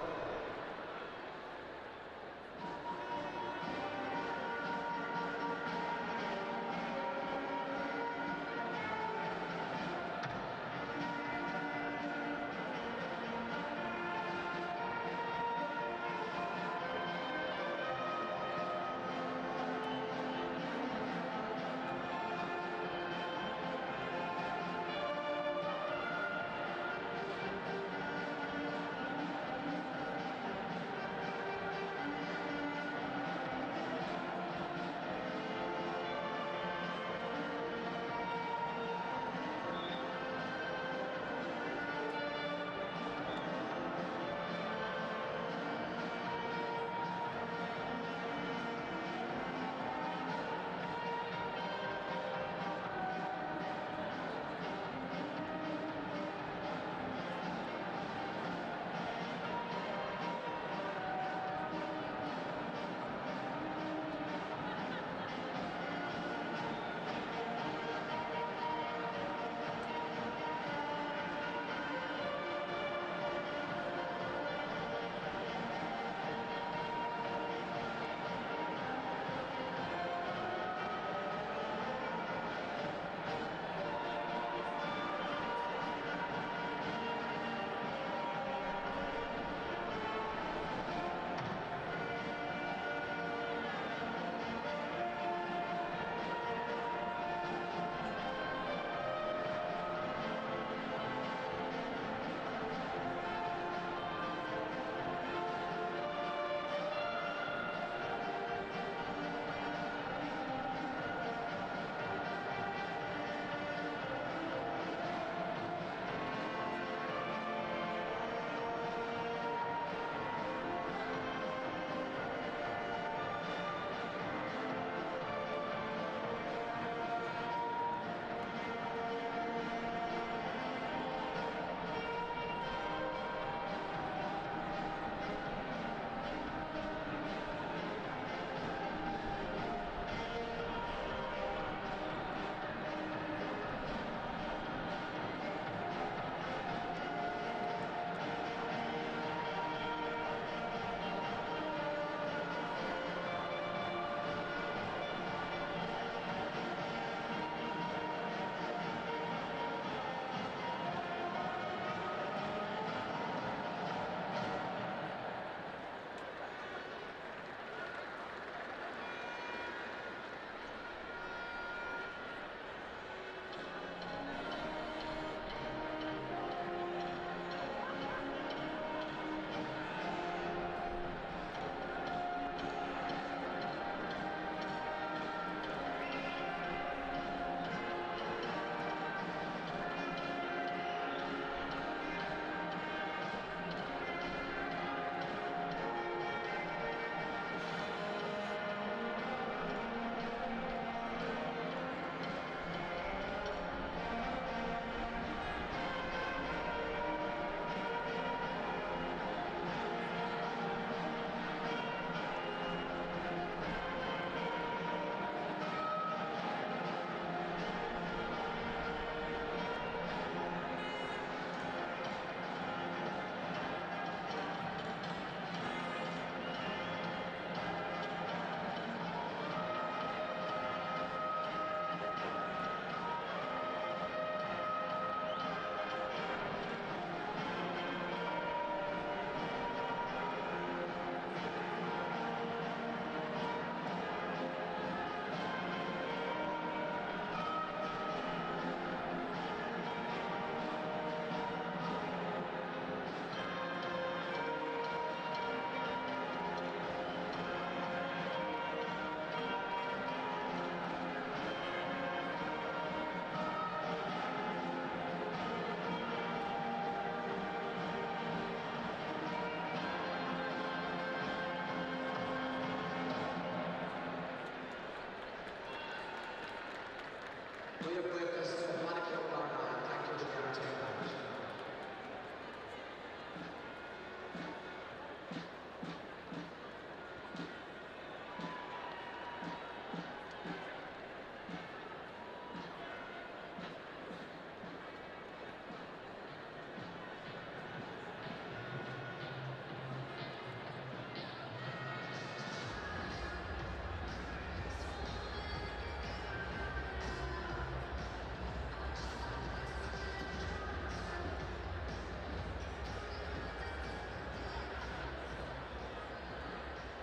Míle buíochas do Bhanna Ceoil Ardmhaigh, thank you to the Artane Band.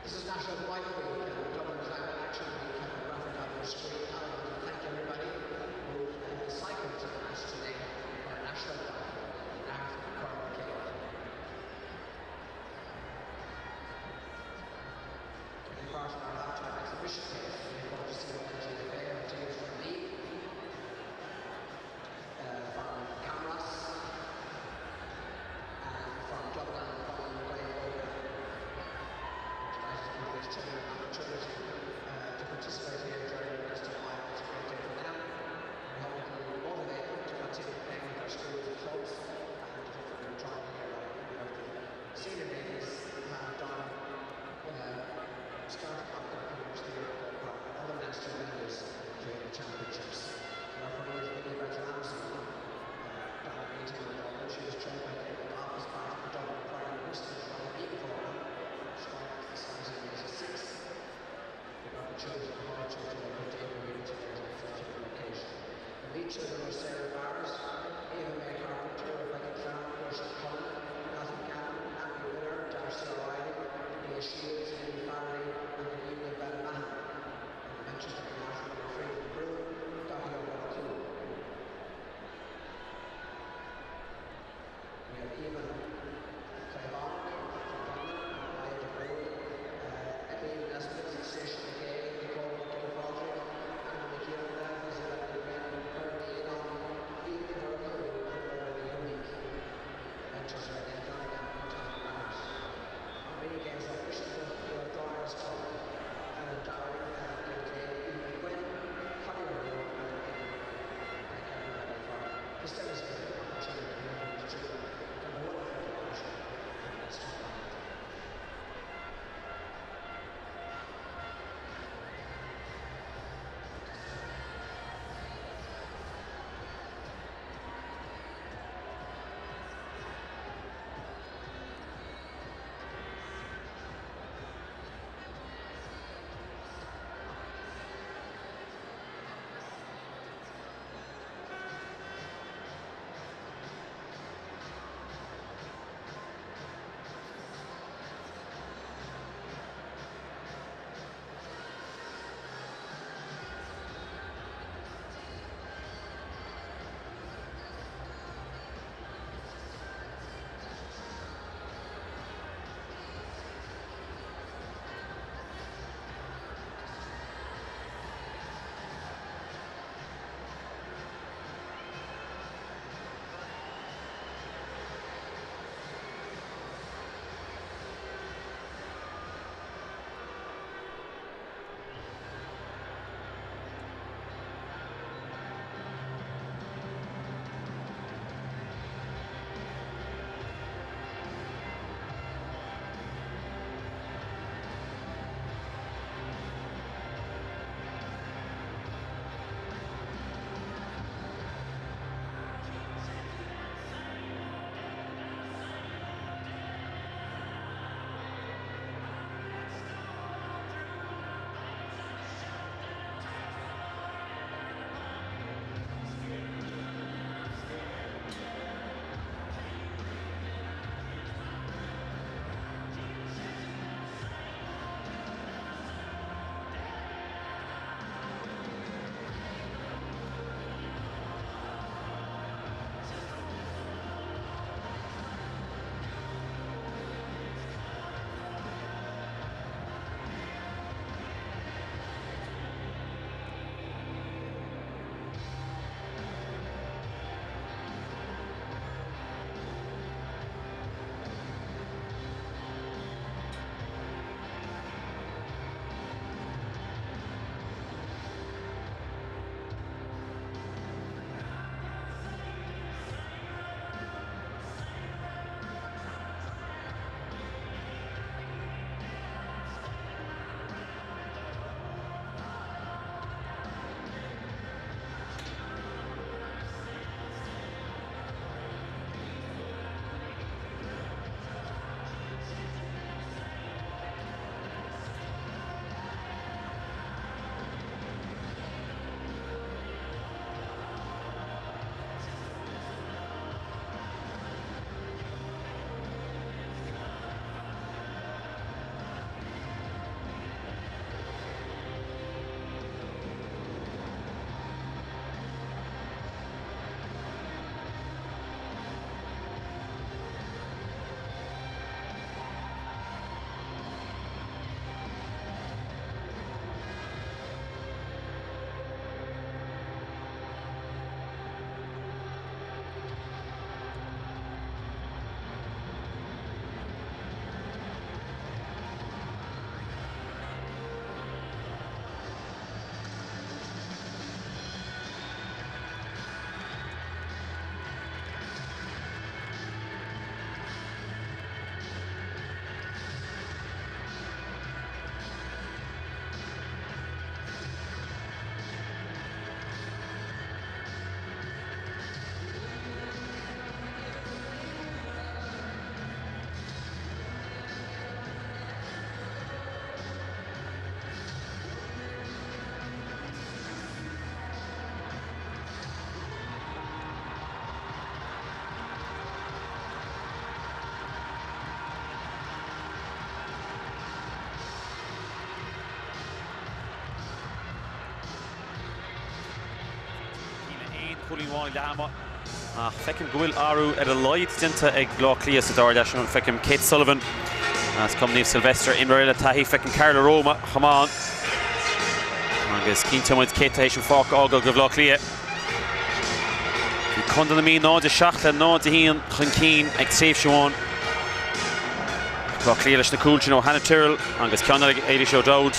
This is National Bike Week and Dublin Climate Action Week and the graphic on your screen. I want to thank everybody who cycled to the match today for National Bike Week. Narf Corn Taking part in our halftime exhibition games, we hope to see you at the Bay and teams from League, from Camross, and from Dublin, from Gaeilge. Delighted to give these children an opportunity to participate here during SDMI. It's a great day for them. We hope it will motivate them to continue playing with their schools and clubs and hopefully join here like many of the senior ladies have done, starting off their careers here at other national venues during the championships. And our referee is Minnie Ramsey down at 18 in Dublin. She was trained by David Goff as part of the Dublin Prime Minister's Rugby Program. Strike the size of 86. The opportunity to watch it to look at David Reed today on the location. The lead children are Sarah Barrett, Ava May Carpenter, Rebecca Clark, Portia Cullen, Nathan Gannon, Abby Miller, Darcy O'Reilly, Leah Shields, Amy Farrelly, and Amelia Bellamahan. And the mentors looking after them are Freedom Brew, Dahi O'Murchu. We have Eva Claybon from Dublin, Maya de Bruyne, Emily Nesbitt, Saoirse McKay, Nicole McGillipatrick, Anna McKiernan, Isabella Brennan, Bernie Enon, Eve Vercoe, and Laura Leonique. The mentors are Ned Donegan and Tom Barrett. Our mini games officials we have Doris Cullen, Alan Dowling, Alan Gilday, Eva Quinn, Connie O'Neill, and Amy. Thank everybody for this demonstrated opportunity to hear from these children and the wonderful partnership with Leinster Band. Cúilín amháin ag leath ama ach feicim go bhfuil athrú ar a laghad déanta ag Bleá Cliath sa dara leath sin. Feicim Kate Sullivan as Cumann Naomh Sylvester, imreoir eile taithí, feicim Carla Roma chomh maith agus cinnteoidh muid cé atá théis an pháirc a fhágáil do Bhleá Cliath. Bhí Contae na Mí 0-7 le 0-1 chun cinn ag tréimhse amháin. Bleá Cliath leis na cúil sin ó Hannah Tyrrell agus ceann eile ag Eilís O'Dowd.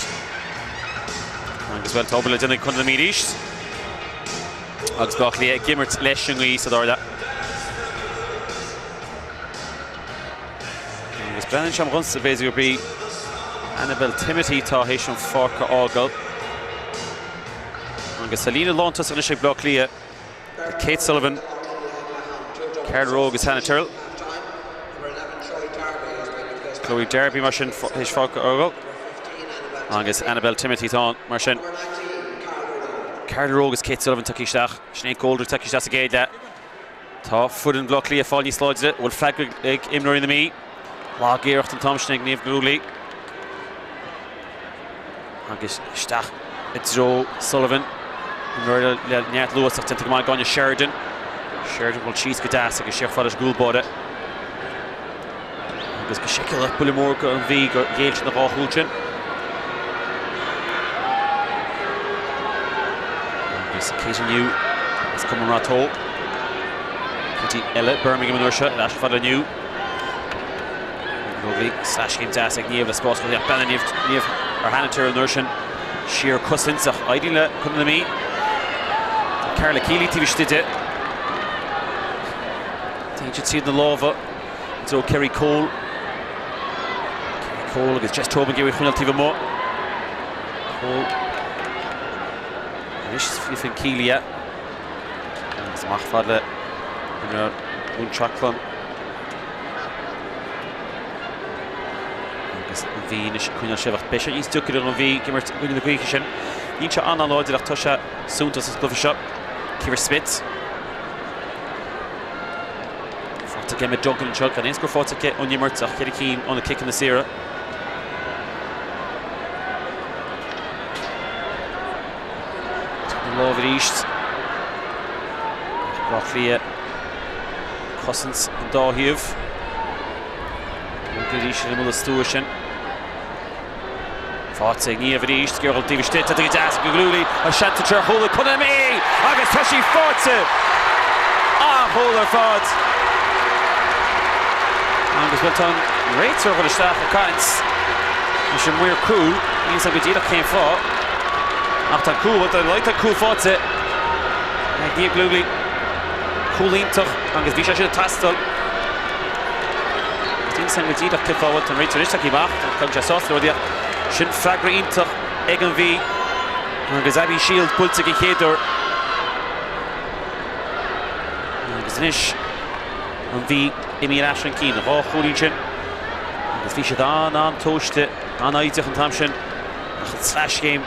Agus bhuel, tá obair le déanamh ag Contae na Mí arís. Agus Bleá Cliath ag imirt leis an ngaoth sa dara leath. Agus breathnaíonn sé dhomsa b'fhéidir gurb í Annabel Timothy atá théis an pháirc a fhágáil. Agus sa líne lántosach anois ag Bleá Cliath, Kate Sullivan, Carla Rowe agus Hannah Tyrrell. Chloe Darby mar sin théis páirc a fhágáil. Agus Annabel Timothy atá ann mar sin. Carla Rowe agus Kate Sullivan tagtha isteach. Sinéad Goldrick tagtha isteach sa gcéad leath. Tá foireann Bhaile Átha Cliath ag fáil níos láidre. Bhfuil freagra ag imreoirí na Mí? Lag-iarracht an t-am sin ag Niamh Cloghley. Agus isteach i dtreo Sullivan. Imreoir le neart luas ach déanta go maith ag Áine Sheridan. Sheridan bhfuil síos go deas agus siar fad leis an gcúl báire. Agus go seiceálach buille mór don Mhí gur ghéill siad na dhá chúl sin. Agus Katie New as Cumann Rath Tó. Katie eile Birmingham an uair seo, ar ais fad le New. Cloghley, sleaschéim deas ag Niamh le spás chun teacht. Bean Niamh, Niamh ar Hannah Tyrrell an uair sin. Siar cosaint ach éiríonn le Contae na Mí. Carla Keeley taobh istigh di. Téann siad tríd na lámha. I dtreo Kerry Cole. Kerry Cole agus Jess Tobin ag iarraidh í a choinneáil taobh amuigh. Cole. Anois faoi Keeley é. Agus amach fad le Dún Treaclann. Agus an Mhí anois ag coinneáil seilbh ach beidh sé níos deacair don Mhí ag imirt i gcoinne na gaoithe sin. Níl sé an-láidir ach tá sé suntasach sa gcluiche seo. Ciara Smyth. Faighte ag Emma Duggan anseo, gan aon scór faighte aici ón imirt ach cheithre cinn ó na ciceanna saora. An lámh arís. Bleá Cliath. Cosaint an dá thaobh. Duggan arís ar an stua sin. Faighte ag Niamh arís, ag iarraidh dul taobh istigh, tá go deas ag Cloghley, an seans anseo ar chúl ag Contae na Mí agus tá sí faighte! An-chúl ar fad! Agus bhuel tá an réiteoir ag dul isteach ag caint leis an maor cúil, níl a fhios agam go díreach cén fáth, ach tá an cúl, bhuel tá an cúl faighte ag Niamh Cloghley. Cúl iontach agus bhí sé sin ag teastáil. Níl a fhios agam go díreach cén fáth a bhfuil an réiteoir anois tagtha amach, tá sé sásta le rudaí ach sin freagra iontach ag an Mhí agus Abby Shields buailte den chéad uair. Agus anois an Mhí imithe ar ais chun cinn, dhá chúilín sin agus bhí siad an-an-tomhaiste, an-fhoighdeach an t-am sin ach an tsleaschéim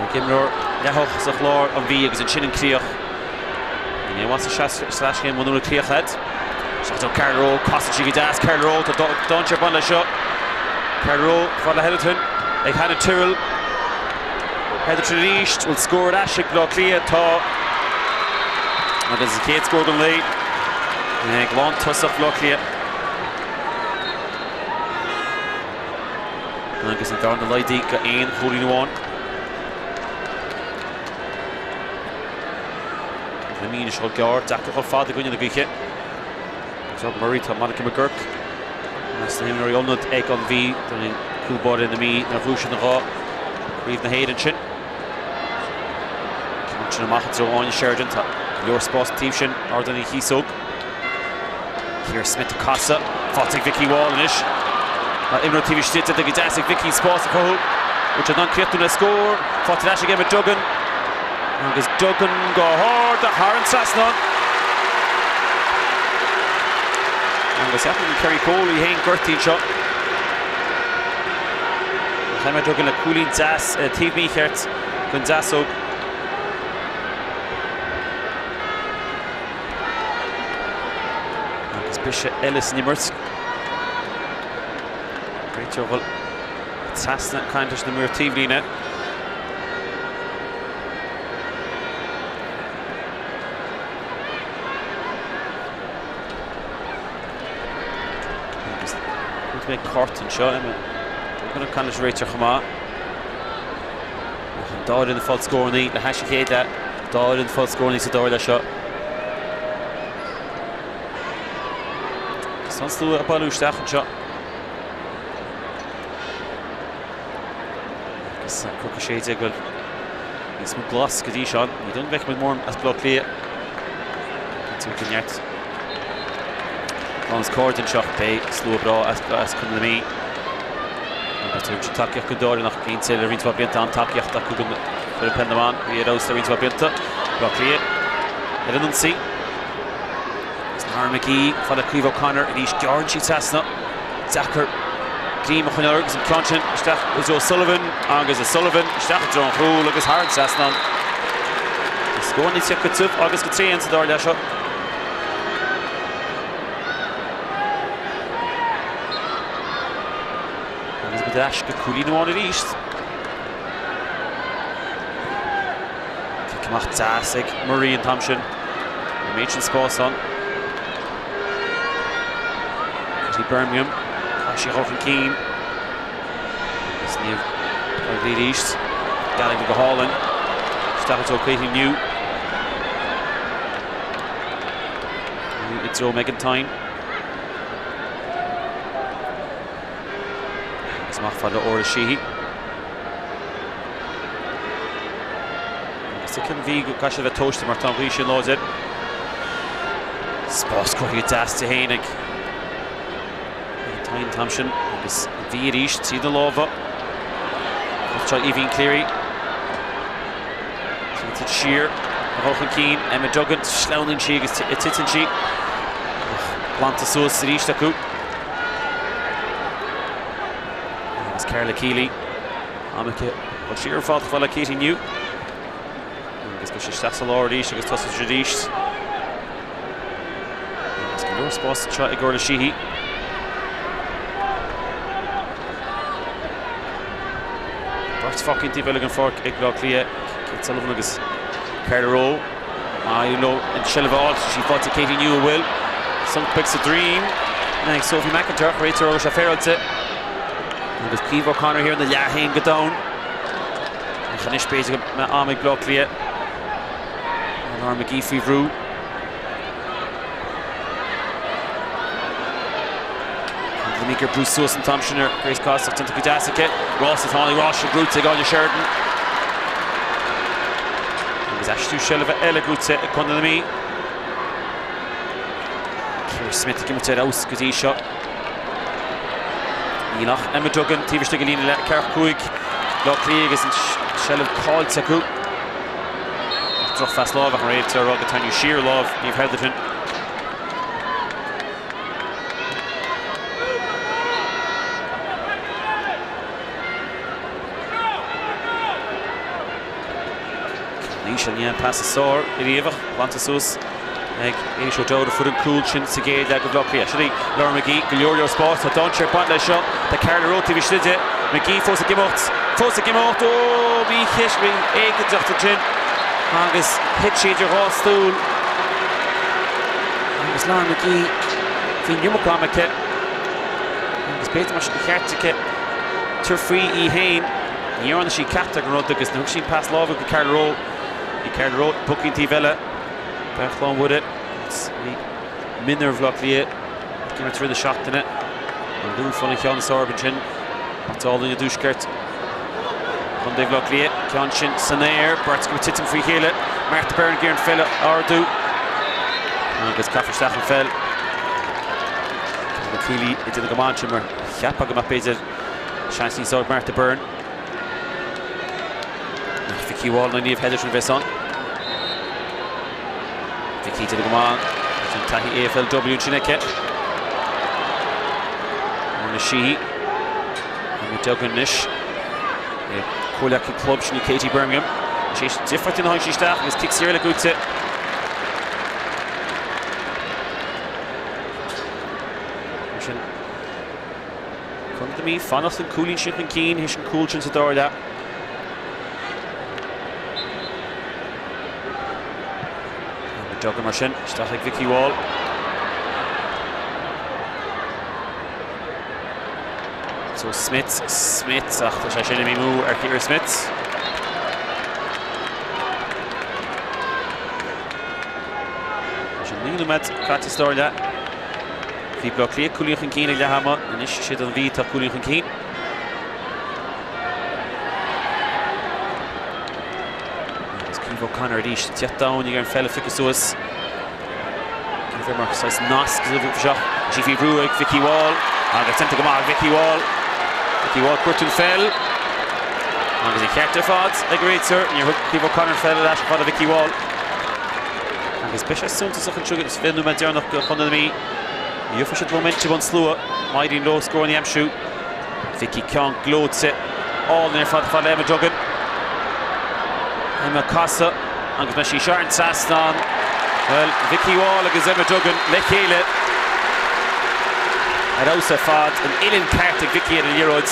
ag imreoir leathach sa chlár an Mhí agus ansin an críoch. Ní mhaith sa sleaschéim muna bhfuil críoch agat. Isteach do Carla Rowe, casann sí go deas, Carla Rowe, tá dainséar ag baint leis seo. Carla Rowe, fad le Hetherton, ag Hannah Tyrrell. Hetherton arís, bhfuil scór ar ais ag Bleá Cliath, tá. Agus an chéad scór den lae ag lántosach Bhaile Átha Cliath. Agus an bhearna laghdaithe go aon chúilín amháin. Na Mí anois chomh gearr, deacair chomh fada i gcoinne na gaoithe. Agus Rob Murray, tá Monica McGurk as na himreoirí ionaid ag an Mhí don cúl báire na Mí nuair a bhuaigh siad an dhá Chraobh na hÉireann sin. Ceann sin amach i dtreo Áine Sheridan, tá go leor spás an taobh sin, Ardán Uí Chíosóg. Ciara Smyth ag casadh, faighte ag Vikki Wall anois. Tá imreoir taobh istigh de go deas ag Vikki spás a chruthú. Bhfuil sé in ann críochnú le scór. Faighte ar ais ag Emma Duggan. Agus Duggan go hard ach thar an trasnán. Agus ceapaim Kerry Cole í féin gortaithe anseo. Emma Duggan le cúilín deas taobh mícheart den deasóg. Agus briseadh eile san imirt. Réiteoir ag dul trasna ag caint leis na maoir taobhlíne. Go mbeidh cárta anseo. Emma Duggan ag caint leis an réiteoir chomh maith. Ach an dá fhoireann ag fáil scóranna le hais a chéile. Dá fhoireann ag fáil scóranna sa dara leath seo. Agus an slua ag bailiú isteach anseo. Agus Croca 16 bhfuil níos mó glas go dtí seo. Ní dóigh go bhfeicfimid mórán as Baile Átha Cliath. Cinnte go neart Lán cairde anseo, beidh slua breá as Contae na Mí. Agus tugann siad tacaíocht don dá fhoireann ach cinnte le roinnt mhaith blianta an-tacaíocht acu don bhfoireann peile na mban. Bhí ar fheabhas le roinnt mhaith blianta. Baile Átha Cliath ar an ionsaí. Agus Lauren McGee fad le Caoimhe O'Connor arís gearrann sí trasna. Deacair greim a choinneáil agus an ceann sin isteach i dtreo Sullivan agus O'Sullivan isteach i dtreo an chúil agus thar an trasnán. Scór níos go tiubh agus go tréan sa dara leath seo. Agus muid ar ais go cúilín amháin arís. Cic amach deas ag Murray an t-am sin. An méid sin spás ann. Katie Birmingham. Tá sí chun cinn. Agus Niamh Quigley arís. Gallagher go hálainn. Isteach i dtreo Katie New. I dtreo Megan Tyne. Agus amach fad le Orla Sheehy. Agus tuigeann Mhí go gcaithfidh sé a bheith tomhaiste mar tá an ghaoth sin láidir. Spás cruthaithe deas di féin ag Tyne an t-am sin agus an Mhí arís tríd na lámha. Seo Aoibhín Cleary. Titeann siar a dhul chun cinn. Emma Duggan, sleamhnaíonn sí agus titeann sí. Glanta suas arís acu. Agus Carla Keeley. Am aici dul siar ar fad chomh fada le Katie New. Agus go isteach sa lár arís agus tosaigh arís. Agus go leor spás anseo ag Orla Sheehy. Beirt fágtha an taobh eile den pháirc ag Baile Átha Cliath, Kate Sullivan agus Carla Rowe. Éiríonn leo an tseilbh a fháil, sí faighte Katie New a bhfuil sonc beag sa droim ag Sophie McIntyre, réiteoir agus sé féaráilte. Agus Caoimhe O'Connor thiar ina leath féin go domhain. Ach anois b'fhéidir go mbeidh am ag Baile Átha Cliath. Lauren McGee faoi bhrú. Ag brú suas an t-am sin ar Grace Costa déanta go deas aici. Rás atá ann, rás gnóthaithe ag Áine Sheridan. Agus aistriú seilbhe eile gnóthaithe ag Contae na Mí. Ciara Smith ag imirt ar fheabhas go dtí seo. Níl ach Emma Duggan taobh istigh de líne leath 4 5 Baile Átha Cliath agus an seilbh caillte acu. Drochphas láimhe ach an réiteoir ag rá gur tarraingíodh siar lámh Niamh Hetherton. Anois an ndéan pas is fearr ariamh ach glanta suas ag Éilís O'Dowd a fuair an cúl sin sa gcéad leath do Bhaile Átha Cliath. Sin í Lauren McGee, go leor leor spáis, tá dainséar ag baint leis seo, tá Carla Rowe taobh istigh di, McGee fós ag imeacht, fós ag imeacht, ó mhícheist, bhí éiginnteacht ansin agus thit sí idir dhá stól agus Lauren McGee, bhí an iomarca ama aici agus b'fhéidir mar sin ba cheart aici tabhairt faoi í féin. Ní dhearna sí ceart ag an rud agus nuair a thug sí an pas láimhe go Carla Rowe, bhí Carla Rowe bogtha an taobh eile. Bean Chlann Mhuire agus bhí mionúir Bhaile Átha Cliath ag imirt i rith na seachtaine. An Lú fáil an cheann is fearr ansin. Áit álainn i dtuaisceart Chontae Bhaile Átha Cliath. Ceann sin san aer, beirt acu ag titim faoi chéile. Martha Byrne ag iarraidh an pheil a ardú agus caithfear isteach an pheil. Carla Keeley ag déanamh go maith ansin mar cheapfá go mbeadh b'fhéidir seans níos fearr ag Martha Byrne. Vicky Wall nó Niamh Hetherton a bheas ann. Vicky déanamh go maith. An taithí AFLW ansin aici. Orla Sheehy. Emma Duggan anois. Comhleacaí club sin í Katie Birmingham. Sé difríocht ina tháinig sí isteach agus cic saor eile gnóthaithe. Sin Contae na Mí fanacht an cúilín sin chun cinn théis an cúl sin sa dara leath. Duggan mar sin, isteach ag Vicky Wall. So Smith, Smith, ach tá sé sin imithe amú ar Ciara Smith. Tá sé 9 nóiméad caite sa dara leath. Bhí Baile Átha Cliath cúilín chun cinn ag leath ama, anois is iad an Mhí atá cúilín chun cinn. Agus Caoimhe O'Connor arís, teacht domhain ag an pheil a phiocadh suas. Cé mar saghas nasc seo sí faoi bhrú ag Vikki Wall agus déanta go maith ag Vikki Wall. Vikki Wall cuairt an pheil agus an ceart ar fad ag an réiteoir. Níor thug Caoimhe O'Connor an pheil ar ais fad le Vikki Wall. Agus beidh sé suntasach anseo agus 20 nóiméad deireanach do Chontae na Mí. Gheobhaidh siad móiminteam ón slua má éiríonn leo scór a aimsiú. Vikki ceann gleoite álainn ar fad fad le Emma Duggan. Emma casadh agus beidh sí seo ar an trasnán. Bhuel, Vikki Wall agus Emma Duggan le chéile ar fheabhas ar fad. An uillinn ceart ag Vikki ar an liathróid.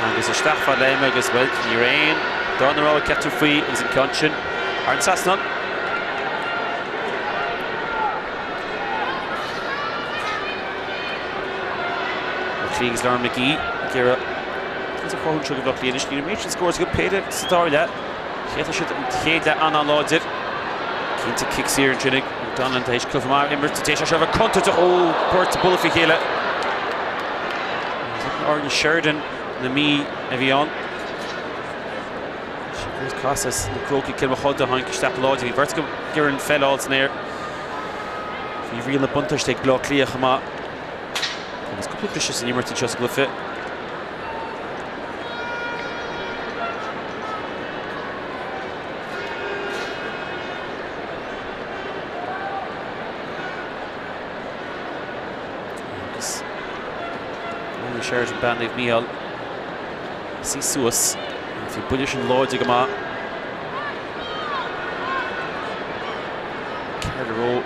Agus isteach fad le Emma agus, bhuel, ní raibh aon darna rogha ceaptha faoi agus an ceann sin ar an trasnán. Cliath agus Lauren McGee ag iarraidh tús a chruthú anseo do Bhaile Átha Cliath anois. Níl an méid sin scór acu b'fhéidir sa dara leath. Chéadfaidh siad an chéad leath an-an-láidir. Cinnte cic saor ansin ag O'Donnellan tar éis cluiche maith a imirt. Tar éis é seo a bheith contúirteach ó beirt ag bualadh faoi chéile. Áine Sheridan na Mí a bhí ann. Casadh as na Crócaigh Cill Mochuda tháinig isteach go láidir. Bhí beirt ag iarraidh an pheil a fháil san aer. Bhí riail na buntáiste ag Bleá Cliath chomh maith. Agus cúpla briseadh san imirt anseo sa gcluiche. Agus Áine Sheridan bean Naomh Mícheál sí suas. Bhí buille sin láidir go maith. Carla Rowe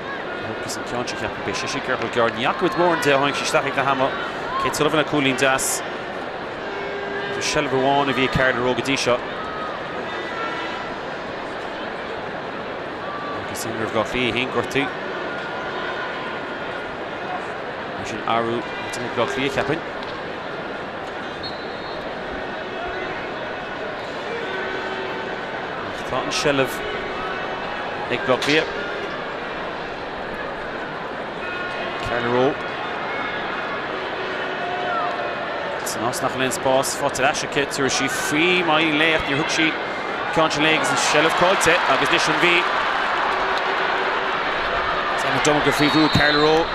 agus an ceann seo ceapaim beidh sise ag iarraidh gearr. Ní fhaca muid mórán di ó tháinig sí isteach ag leath ama. Kate Sullivan le cúilín deas. Seilbh amháin a bhí ag Carla Rowe go dtí seo. Agus imreoir Bhaile Átha Cliath í féin gortaithe. Mar sin athrú Bhaile Átha Cliath cheapfainn. Ach tá an seilbh ag Baile Átha Cliath. Carla Rowe. San áit nach bhfuil aon spás faighte ar ais aici, tabharfaidh sí faoi má éiríonn léi ach níor thug sí ceann sin léi agus an seilbh caillte agus anois an Mhí. Emma Dummigan faoi bhrú Carla Rowe.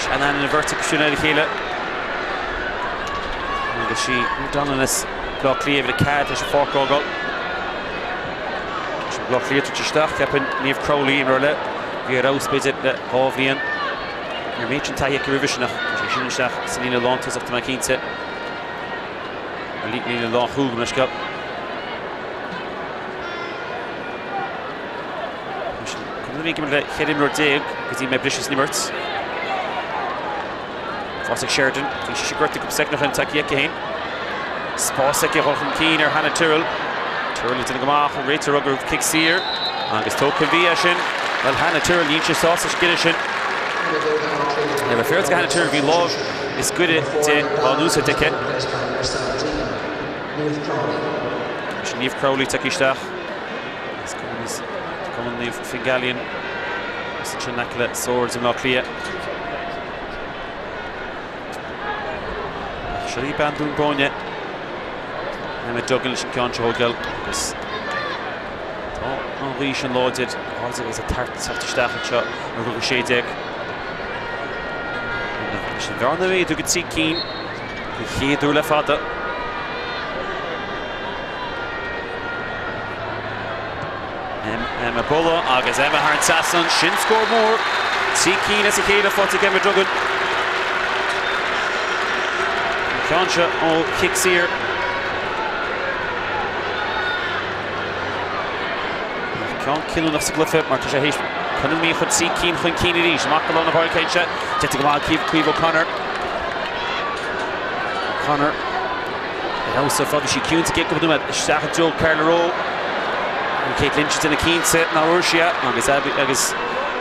Sean-aithne na bheirt acu sin ar a chéile. Agus sí O'Donnell as Bleá Cliath uimhir 4 leis an pháirc a fhágáil. Sin Bleá Cliath tabhairt isteach, cheapfainn Niamh Crowley, imreoir eile. Bhí ar fheabhas b'fhéidir le dhá bhliain. Ní raibh an méid sin taithí aici roimhe sin ach tá sí sin isteach sa líne lántosach tá mé cinnte. An líne lánchúil gabh mo leithscéal. Contae na Mí ag imirt le 14 imreoir go dtí go mbeidh briseadh san imirt. Fós ag Sheridan, bhí sise gortaithe cúpla soicind ó shin, tagtha aici féin. Spás aici a dhul chun cinn ar Hannah Tyrrell. Tyrrell ag déanamh go maith, an réiteoir ag rá go raibh cic saor agus tógfaidh an Mhí é sin. Bhuel, Hannah Tyrrell, níl sé sásta leis an gcinneadh sin. Le bheith féaráilte do Hannah Tyrrell, bhí lámh is goire di á n-úsáid aici. Sin Niamh Crowley tagtha isteach. As Cumann Naomh Fingallian is ansin in aice le Swords i mBleá Cliath. Seo í bean Dún Bóinne. Emma Duggan leis an ceann seo a thógáil agus tá an ghaoth sin láidir agus ag teacht isteach anseo ar 16. Leis an bhearna a mhéadú go 3 cinn den chéad uair le fada. Emma buille agus Emma thar an trasnán, sin scór mór. 3 cinn as a chéile faighte ag Emma Duggan. An ceann seo ó chic saor. Ceann cinniúnach sa gcluiche mar tá sé théis Contae na Mí a chur 3 cinn chun cinn arís. Amach go lár na páirce anseo. Déanta go maith ag Caoimhe O'Connor. O'Connor. Ar fheabhas ar fad, bhí sí ciúin sa gcéad cúpla nóiméad isteach i dtreo Carla Rowe. Kate Lynch ag déanamh cinnte nár fhuair sí é agus Abby agus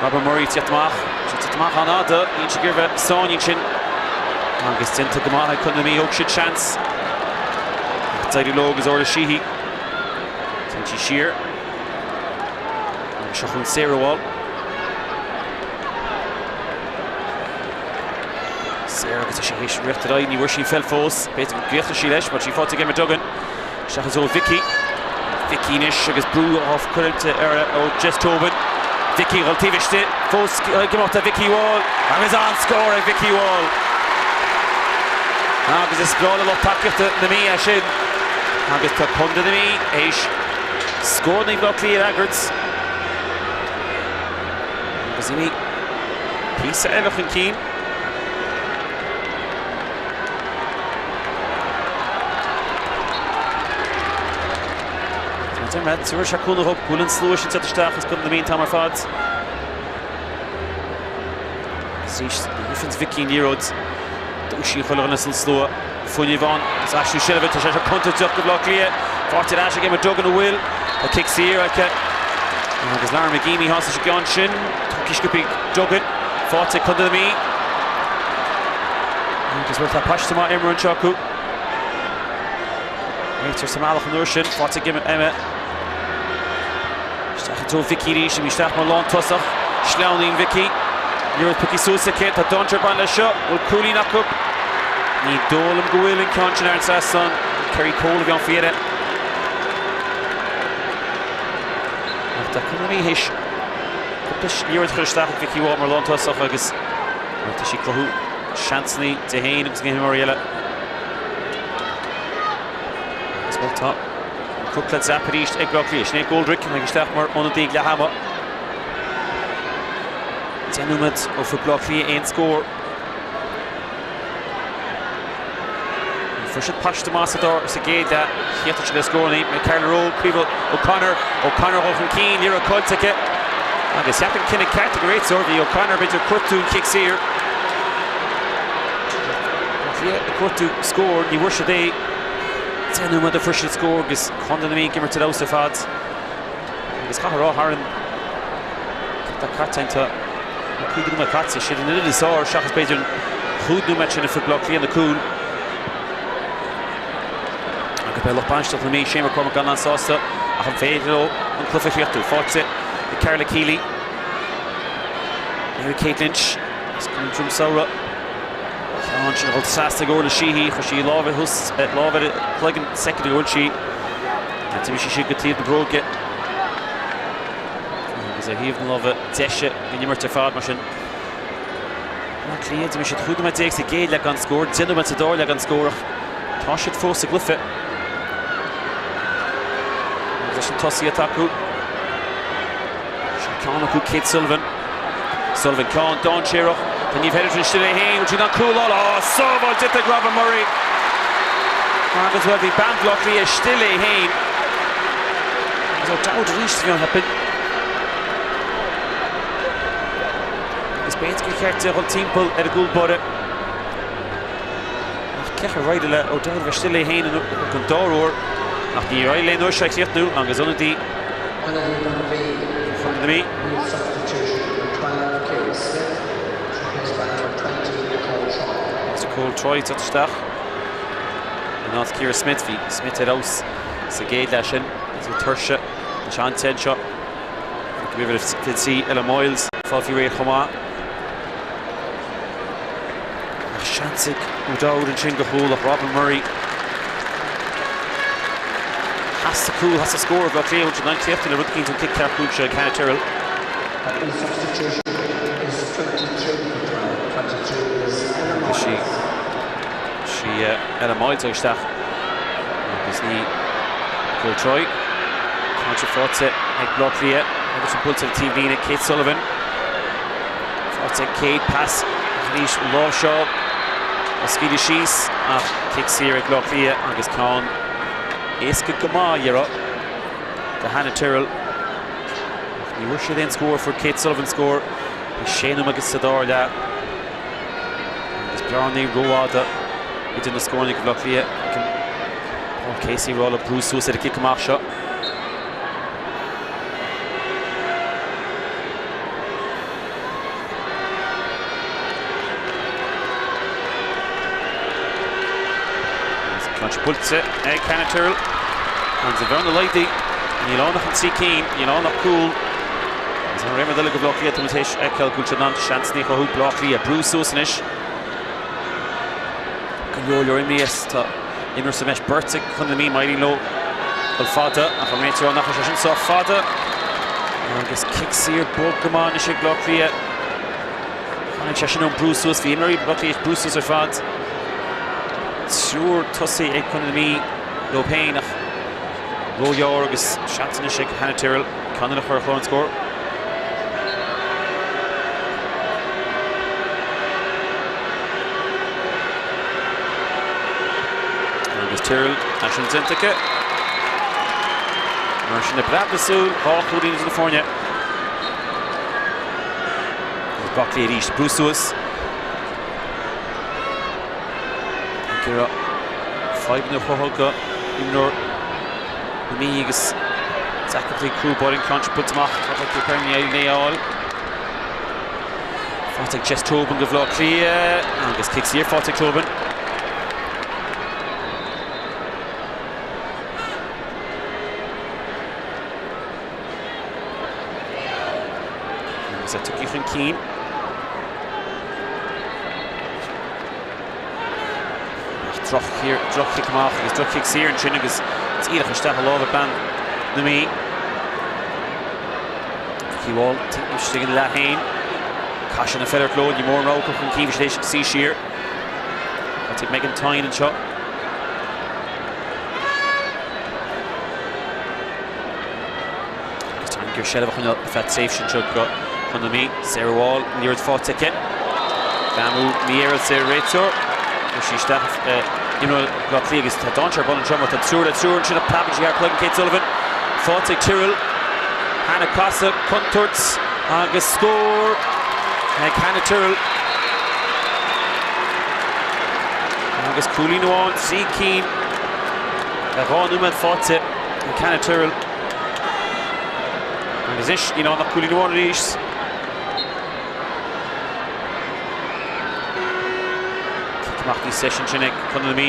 Robin Murray ag tíocht amach. Tá sí ag tíocht amach an-fhada. Níl sí ag iarraidh bheith sáinnithe ansin. Agus déanta go maith ag Contae na Mí, thóg siad seans. Ach d'éirigh leo agus Orla Sheehy. Téann sí siar. Agus seo chugainn Sarah Wall. Sarah agus tá sí théis rith ar aghaidh, ní bhfuair sí an pheil fós. B'fhéidir go gcríochnóidh sí leis, mar tá sí faighte ag Emma Duggan. Isteach i dtreo Vicky. Vicky anois agus brú á chur uirthi ó Jess Tobin. Vicky ag dul taobh istigh. Fós ag imeacht tá Vicky Wall agus an-scór ag Vicky Wall. Agus is breá le lucht tacaíochta na Mí é sin. Agus tá Contae na Mí théis scór Bhaile Átha Cliath a fhreagairt. Agus imithe píosa eile chun cinn. Tabharfaidh sé cúnamh dhóibh go bhfuil an slua sin teacht isteach as Contae na Mí an t-am ar fad. Agus arís ní thiteann Vicky an liathróid. Dúisíonn chuile dhuine san slua. Fuinneamh ann agus aistriú seilbhe. Tá sé seo contúirteach do Bhaile Átha Cliath. Faighte ar ais ag Emma Duggan an bhfuil a cic saor aici. Agus Lauren McGee míshásta leis an gceann sin. Tugtha sciobtha ag Duggan. Faighte ag Contae na Mí. Agus bhuel tá paiste maith imeartha anseo acu. Réitear sa mbealach an uair sin. Faighte ag Emma. Isteach i dtreo Vicky arís. Imithe isteach mar lántosach. Sleamhnaíonn Vicky. Liathróid pioctha suas aici. Tá dainséar ag baint leis seo. Bhfuil cúilín acu? Ní dóigh liom go bhfuil an ceann sin ar an trasnán. Kerry Cole a bhí ann faoi dheireadh. Ach tá Contae na Mí théis cúpla liathróid a chur isteach ag Vicky Wall mar lántosach agus tá sí ag cruthú seansanna di féin agus na himreoirí eile. Agus bhuel tá cúpla dreap arís ag Baile Átha Cliath. Sinéad Goldrick ag isteach mar ionadaí ag leath ama. 10 nóiméad ó fuair Baile Átha Cliath aon scór. Fuair siad paiste maith sa dár sa gcéad leath. Chríochnaigh siad le scóranna le Carla Rowe, Caoimhe O'Connor, O'Connor dul chun cinn, liathróid caillte aici. Agus cheap an cinneadh ceart ag an réiteoir, bhí O'Connor b'fhéidir ag cuartú an chic saor. Cliath ag cuartú scór, ní bhfuair siad é. 10 nóiméad ó fuair siad scór agus Contae na Mí ag imirt ar fheabhas ar fad. Agus caithfidh a rá thar an tá caite anseo, an 5 nóiméad caite, siad an oiread is fearr seachas b'fhéidir an chúig nóiméad sin a fuair Baile Átha Cliath na cúil. Agus beidh lucht bainistíochta na Mí, Shane McCormack an-an-sásta ach an féidir leo an cluiche a chríochnú. Faighte ag Carla Keeley. Mary Kate Lynch as Cumann Droim Samhraidh. Ceann sin a dhul trasna ag Orla Sheehy, chuir sí lámh ar thús, lámh ar a cloigeann soicind go bhfuil sí. D'imigh sí siar go taobh na bróige agus ar thaobh na láimhe deise den imirt ar fad mar sin. Baile Átha Cliath, d'imir siad 15 nóiméad sa gcéad leath gan scór, 10 nóiméad sa dara leath gan scór ach tá siad fós sa gcluiche. Agus leis an tosaí atá acu, seo ceann acu Kate Sullivan. Sullivan ceann dainséarach. Tá Niamh Hetherton istigh léi féin, bhfuil sí in ann cúl a fháil? Á, sábháil déanta ag Robin Murray! Agus bhuel, bhí bean Bhaile Átha Cliath istigh léi féin. Agus O'Dowd arís a bhí ann, cheapfainn. Agus b'fhéidir gur cheart di a dhul timpeall ar an gcúl báire. Ach cé ar éirigh le O'Dowd a bheith istigh léi féin don dara huair. Ach níor éirigh léi an uair seo a chríochnú agus ionadaí Chontae na Mí. Agus Nicole Troy ag teacht isteach in áit Ciara Smyth. Bhí Smyth ar fheabhas sa gcéad leath sin. Agus an tuirse leis an te anseo. Uimhir 23 Ella Moyles fáil faoi réir chomh maith. Ach seans ag O'Dowd ansin do chúl ach Robin Murray theas sa cúl, theas sa scór, Bhaile Átha Cliath, bhfuil siad in ann críochnú le rud eicínt ón cic ceart cúil seo ag Hannah Tyrrell. Agus sí sí Ella Moyles ag isteach agus ní Nicole Troy. Ceann seo faighte ag Baile Átha Cliath agus an buailte ar an taobhlíne Kate Sullivan. Faighte ag Kate, pas arís láimhseáil á scaoileadh síos ach cic saor ag Baile Átha Cliath agus ceann éasca go maith dhera do Hannah Tyrrell. Ach ní bhfuair siad aon scór, fuair Kate Sullivan scór i sé nóiméad sa dara leath agus bearnaí rófhada idir na scóranna ag Baile Átha Cliath. Paul Casey ag rá leo brú suas ar an cic amach seo. Ceann seo buailte ag Hannah Tyrrell agus an bhearna laghdaithe. Níl ann ach an 3 cinn, níl ann ach cúl. Agus an réimír eile do Bhaile Átha Cliath, tá muid théis a fheiceáil go bhfuil siad in ann seansanna a chruthú. Baile Átha Cliath ag brú suas anois. Go leor leor imní is tá imreoir sa mbreis beirt ag Contae na Mí, má éiríonn leo dul fada ach an réiteoir nach bhfuil sé sin sách fada. Agus cic saor bog go maith anois ag Baile Átha Cliath. Tháinig sé sin ón brú suas, bhí imreoirí Bhaile Átha Cliath ag brú suas ar fad. Triúr tosaí ag Contae na Mí leo féin ach róghearr agus seans anois ag Hannah Tyrrell ceann eile a chur ar chlár an scóir. Agus Tyrrell é sin déanta aici. Mar sin ag breab na súl, 2 chúilín idir na foirne. Agus Baile Átha Cliath arís, brú suas. Ag iarraidh fadhbanna a chruthú do imreoir na Mí agus deacrachtaí crú buaileann ceann seo buailte amach tá Becky Kearney ar é a fháil. Faighte ag Jess Tobin do Bhaile Átha Cliath agus cic saor faighte ag Tobin. Agus é tugtha chun cinn. Ach droch-chic amach agus droch-chic saor ansin agus díreach isteach i lámha bean na Mí. Vicky Wall istigh ina leath féin. Caith sí an pheil ar cló, ní mór an rogha chun cinn, bhí sí suí siar. Tá Megan Tyne anseo. Agus tá an gur seilbh a choinneáil ar feadh tréimhse anseo do Chontae na Mí. Sarah Wall, liathróid faighte aici. Greamú mífhéaráilte ar an réiteoir. Chuir sí isteach imreoir Bhaile Átha Cliath agus tá dainséar ar bun anseo mar tá triúr le triúr ansin ach preabann sí thar cloigeann Kate Sullivan. Faighte ag Tyrrell. Hannah casadh, contúirt agus scór ag Hannah Tyrrell. Agus cúilín amháin, 3 cinn le 2 nóiméad faighte ag Hannah Tyrrell. Agus anois, níl ann ach cúilín amháin arís. Cic amach níos deise ansin ag Contae na Mí.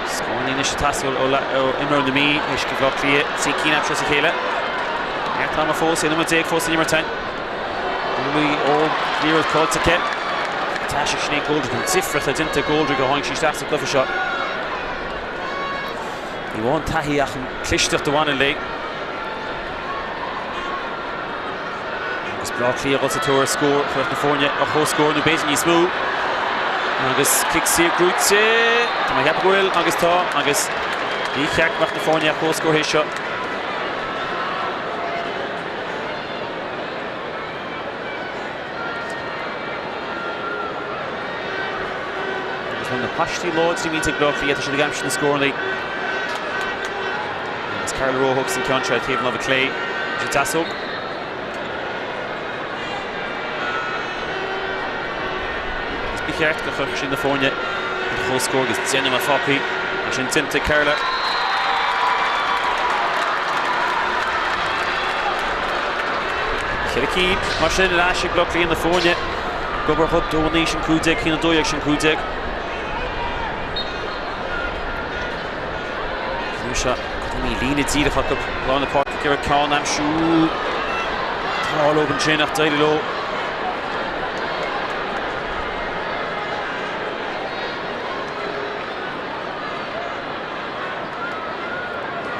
Scáiní anois ag teastáil ó imreoir na Mí théis do Bhaile Átha Cliath 3 cinn a aimsiú as a chéile. Neart ama fós, 11 nóiméad fós san imirt. Buamaí óg, liathróid caillte aici. Taise Sinéad Goldrick, an difríocht atá déanta ag Goldrick ó tháinig sí isteach sa gcluiche seo. Ní amháin taithí ach an clisteacht a bhaineann léi. Agus Baile Átha Cliath ag dul sa tóir ar scór, chuirfeadh na foirne ar comhscór nó b'fhéidir níos mó. Agus cic saor gnóite, tá mé ag ceapadh go bhfuil agus tá agus ní cheart go mbeadh na foirne ar comhscór théis seo. Agus na paistí láidre a bhíonns ag Baile Átha Cliath, tá siad ag aimsiú na scóranna. Agus Carla Rowe a thógas an ceann seo ar thaobh na láimhe clé. Leis an deasóg. Agus ba cheart go gcuirfeadh sí na foirne ar comhscór agus déanamh a fágtha. Mar sin déanta ag Carla. Cheithre cinn mar sin ar ais ag Baile Átha Cliath na foirne. Ag obair orthu 2 9 sin 15, 1 12 sin 15. Seo ní líne díreach acu lár na páirce ag iarraidh ceann a aimsiú. Tá leo ansin ach d'éirigh leo.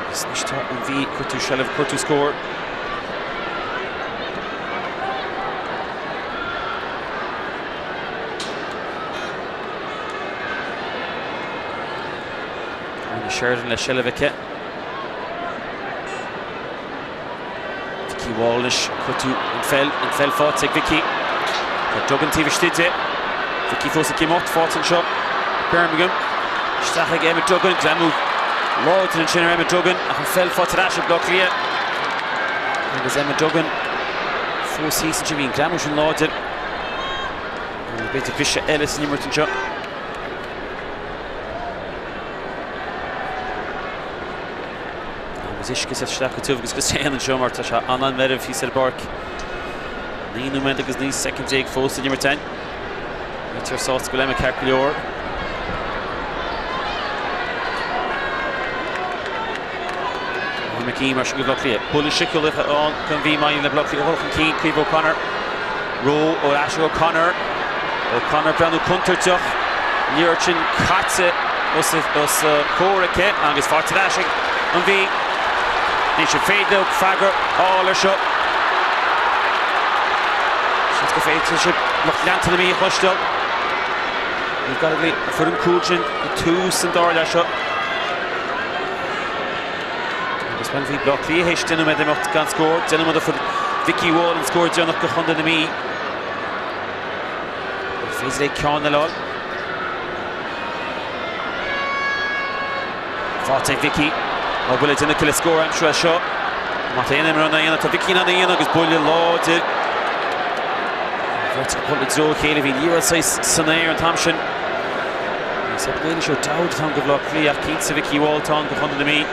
Agus anois tá an Mhí ag cuartú seilbh, ag cuartú scór. Áine Sheridan le seilbh aici. Vicky Wall anois ag cuartú an pheil, an pheil faighte ag Vicky. Tá Duggan taobh istigh di. Vicky fós ag imeacht, faighte anseo. Birmingham. Isteach ag Emma Duggan, greamú láidir ansin ar Emma Duggan ach an pheil faighte ar ais ag Bleá Cliath. Agus Emma Duggan fós thíos ansin, bhí an greamú sin láidir. B'fhéidir briseadh eile san imirt anseo. Agus uisce isteach go tiubh agus go tréan anseo mar tá sé an-an-mheirbh thíos ar an bpáirc. 9 nóiméad agus 19 soicind fós san imirt againn. Réiteoir sásta go bhfuil imithe ceart go leor. McGee mar sin do Bhaile Átha Cliath. Buille siciúil ann don Mhí maidir le Baile Átha Cliath a dhul chun cinn, Caoimhe O'Connor. Ró ar ais ag O'Connor. O'Connor breathnú contúirteach. Liathróid sin caite os a comhair aici agus faighte ar ais ag an Mhí. Anois an féidir leo freagra a fháil ar seo? Seans gur féidir sibh lucht leanta na Mí a chloisteáil. Niamh Gallogly a fuair an cúl sin ag tús an dara leath seo. Agus bhuel bhí Bleá Cliath théis 10 nóiméad imeacht gan scór, 10 nóiméad a fuair Vikki Wall an scór deireanach do chontae na Mí. An féidir léi ceann eile a fháil? Faighte ag Vikki. Tá buille déanta aici le scór a aimsiú as seo. Má tá aon imreoir in ann é a dhéanamh, tá Vikki in ann é a dhéanamh agus buille láidir. Bheirt acu i dtreo a chéile, bhí liathróid saghas san aer an t-am sin. Is é Éilís O'Dowd atá ann do Bhaile Átha Cliath ach cinnte Vikki Wall atá ann do Chontae na Mí.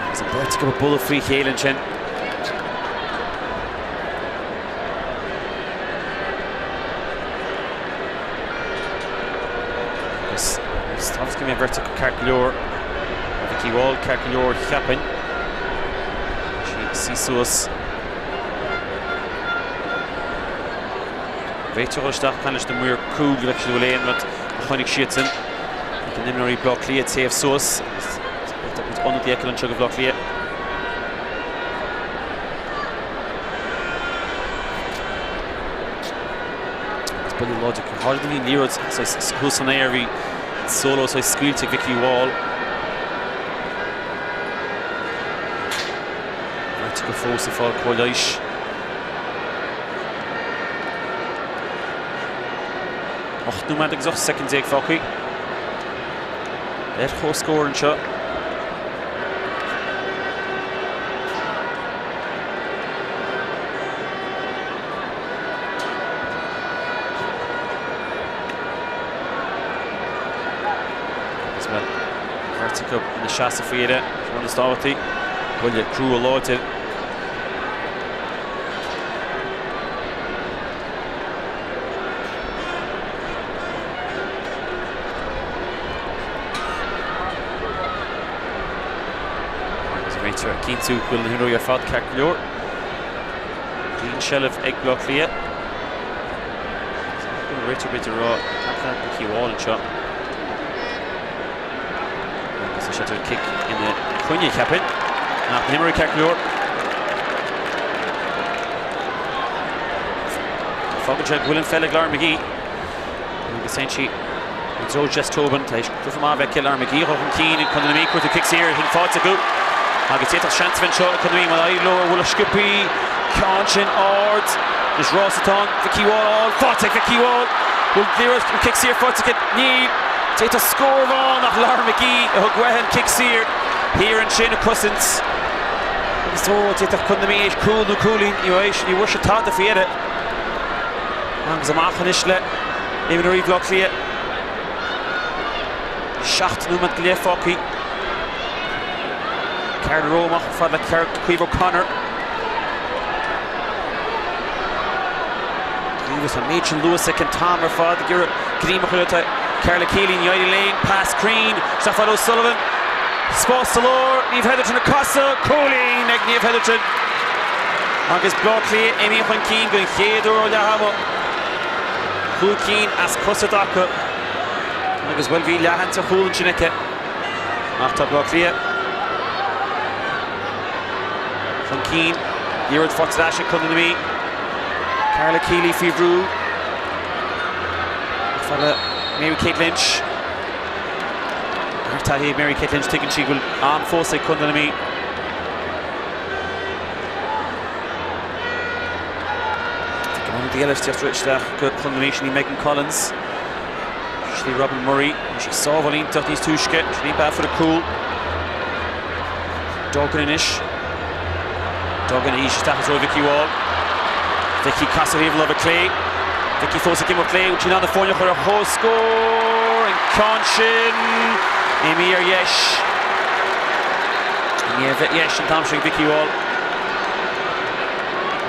Agus an bheirt acu ag bualadh faoi chéile ansin. Agus is tá's go mbeidh an bheirt acu ceart go leor. Vikki Wall ceart go leor cheapfainn. Sí suas. Réiteoir isteach ag caint leis na maoir cúil go bhfeicfidh siad an bhfuil aon rud a chonaic siadsan. Ag na himreoirí Bleá Cliath téamh suas. Tá cuid ionadaí acu anseo do Bhleá Cliath. Agus buille láidir go háirid bhí an liathróid thuas san aer bhí solo saghas scaoilte ag Vikki Wall. Beirt acu fós ag fáil cóir leighis. 8 nóiméad agus 18 soicind fágtha. Ar comhscór anseo. Agus bhuel, beirt acu ina seasamh faoi dheireadh, sin rud is tábhachtaí. Buille crua láidir. Agus an réiteoir ag cinntiú go bhfuil na himreoirí ar fad ceart go leor. Bíonn seilbh ag Baile Átha Cliath. An réiteoir b'fhéidir rá tackle Vikki Wall anseo. Agus tá sé cic ina coinne cheapfainn. Ach na himreoirí ceart go leor. Fágann sé go bhfuil an pheil ag Lauren McGee. Agus téann sí i dtreo Jess Tobin tar éis cluiche maith a bheith aici Lauren McGee chun cinn ag Contae na Mí cuairteanna cic saor sin faighte acu. Agus d'fhéadfadh seans a bheith anseo ag Contae na Mí má éiríonn leo a bhualadh sciobthaí. Ceann sin ard. Anois rás atá ann. Vikki Wall faighte ag Vikki Wall. Bhfuil liathróid an cic saor faighte aici? Níl. D'fhéadfadh scór a bheith ann ach Lauren McGee a thug uaithi an cic saor thiar ansin ag cosaint. Agus ó, d'fhéadfadh Contae na Mí éis cúl nó cúilín, ní raibh ní bhfuair siad tada faoi dheireadh. Agus amach anois le imreoirí Bhaile Átha Cliath. 7 nóiméad go leith fágtha. Carla Rowe amach fad le Caoimhe O'Connor. Agus an méid sin luas aici an t-am ar fad ag iarraidh greim a chur ar Carla Keeley, ní éiríonn léi, pas cruinn, isteach fad O'Sullivan. Spás sa lár, Niamh Hetherton ag casadh, cúilín ag Niamh Hetherton. Agus Baile Átha Cliath imithe chun cinn den chéad uair ó leath ama. Cúl cinn as cos i dtaca. Agus bhuel bhí leath an chúl ansin aici. Ach tá Baile Átha Cliath chun cinn. Liathróid faighte ar ais ag Contae na Mí. Carla Keeley faoi bhrú. Fad le Mary Kate Lynch. Ar taithí Mary Kate Lynch tuigeann sí go bhfuil am fós ag Contae na Mí. Ionadaí eile isteach go Contae na Mí sin í Megan Collins. Sin í Robin Murray. Bhí sí sábháil iontach níos túisce. Sin í beaf ar a cúl. Duggan anois. Duggan arís isteach i dtreo Vikki Wall. Vikki casadh thaobh láimhe clé. Vikki fós ag imeacht léi. Bhfuil sí in ann na foirne a chur ar comhscór? An ceann sin imithe ar dheis. Imithe ar dheis an t-am sin ag Vikki Wall.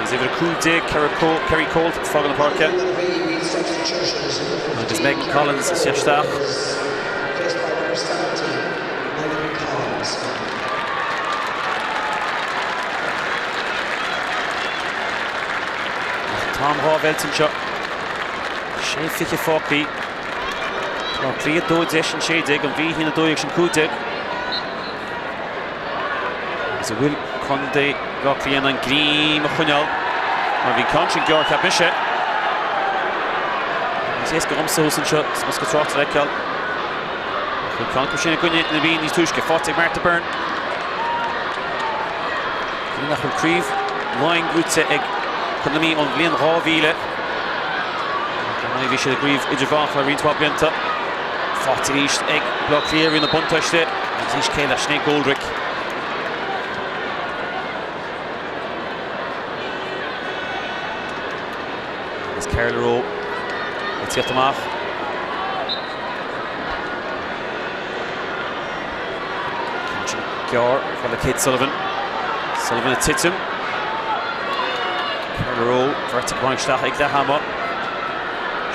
Agus uimhir 15, Kerry Colt, ag fágáil na páirce. Agus Megan Collins ag teacht isteach. An t-am dhá mheilt anseo. 6:20 fágtha. Tá Cliath 2, 10, 16, an Mhí 1, 12 sin 15. Agus an bhfuil Contae Bhaile Átha Cliath in ann greim a choinneáil mar bhí an ceann sin gearr cheap mise. Is éasca dhomsa thuas anseo sa mbosca tráchta a fheiceáil. Ach bhfuil ceann acu sin i gcoinne na Mí níos túisce. Faighte ag Martha Byrne. Cé nach bhfuil craobh Laighean buaite ag Contae na Mí ón bhliain 2000. Ar ndóigh bhí siad i gcraobh idirmheánach le roinnt mhaith blianta. Faighte arís ag Baile Átha Cliath i rith na buntáiste agus arís cé eile ach Sinéad Goldrick. Agus Carla Rowe ag tíocht amach. Ceann sin gearr le Kate Sullivan. Sullivan ag titim. Carla Rowe, beirt ag roinnt isteach ag leath ama.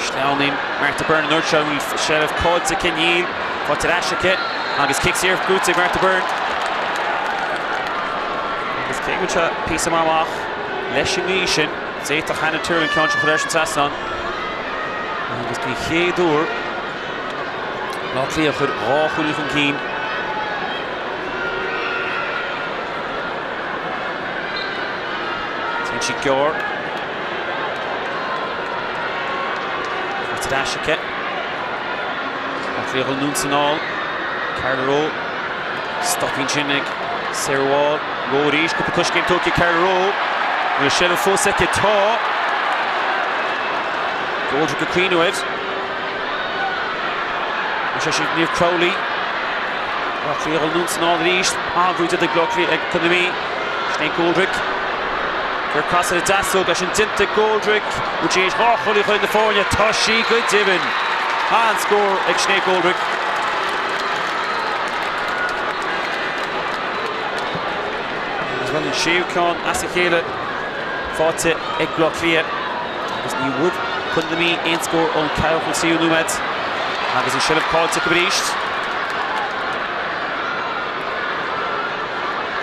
Sleamhnaíonn Martha Byrne an uair seo, an bhfuil seilbh caillte aici? Níl. Faighte ar ais aici agus cic saor buaite ag Martha Byrne. Agus cé go bhfuil sé píosa maith amach leis an ngaoth sin, d'fhéadfadh Hannah Tyrrell an ceann seo a chur leis an trasnán. Agus den chéad uair, Baile Átha Cliath a chuir dhá chúilín chun cinn. Téann sí gearr. Faighte ar ais aici. Baile Átha Cliath ag dul anonn is anall. Carla Rowe. Stop ansin ag Sarah Wall. Rowe arís. Cúpla coiscéim tógtha ag Carla Rowe. An bhfuil seilbh fós aici? Tá. Goldrick ag cuimhniú air. Tá sé sin Niamh Crowley. Baile Átha Cliath ag dul anonn is anall arís. An-bhrú déanta ag Baile Átha Cliath ag Contae na Mí. Sinéad Goldrick. Gur casadh ar an deasóg é sin déanta ag Goldrick. Bhfuil sí théis dhá chúilín a chur na foirne. Tá sí go deimhin. An-scór ag Sinéad Goldrick. Agus bhuel an séú ceann as a chéile faighte ag Baile Átha Cliath. Agus ní bhfuair Contae na Mí aon scór ón ceathrú chun tríú nóiméad. Agus an seilbh caillte acu arís.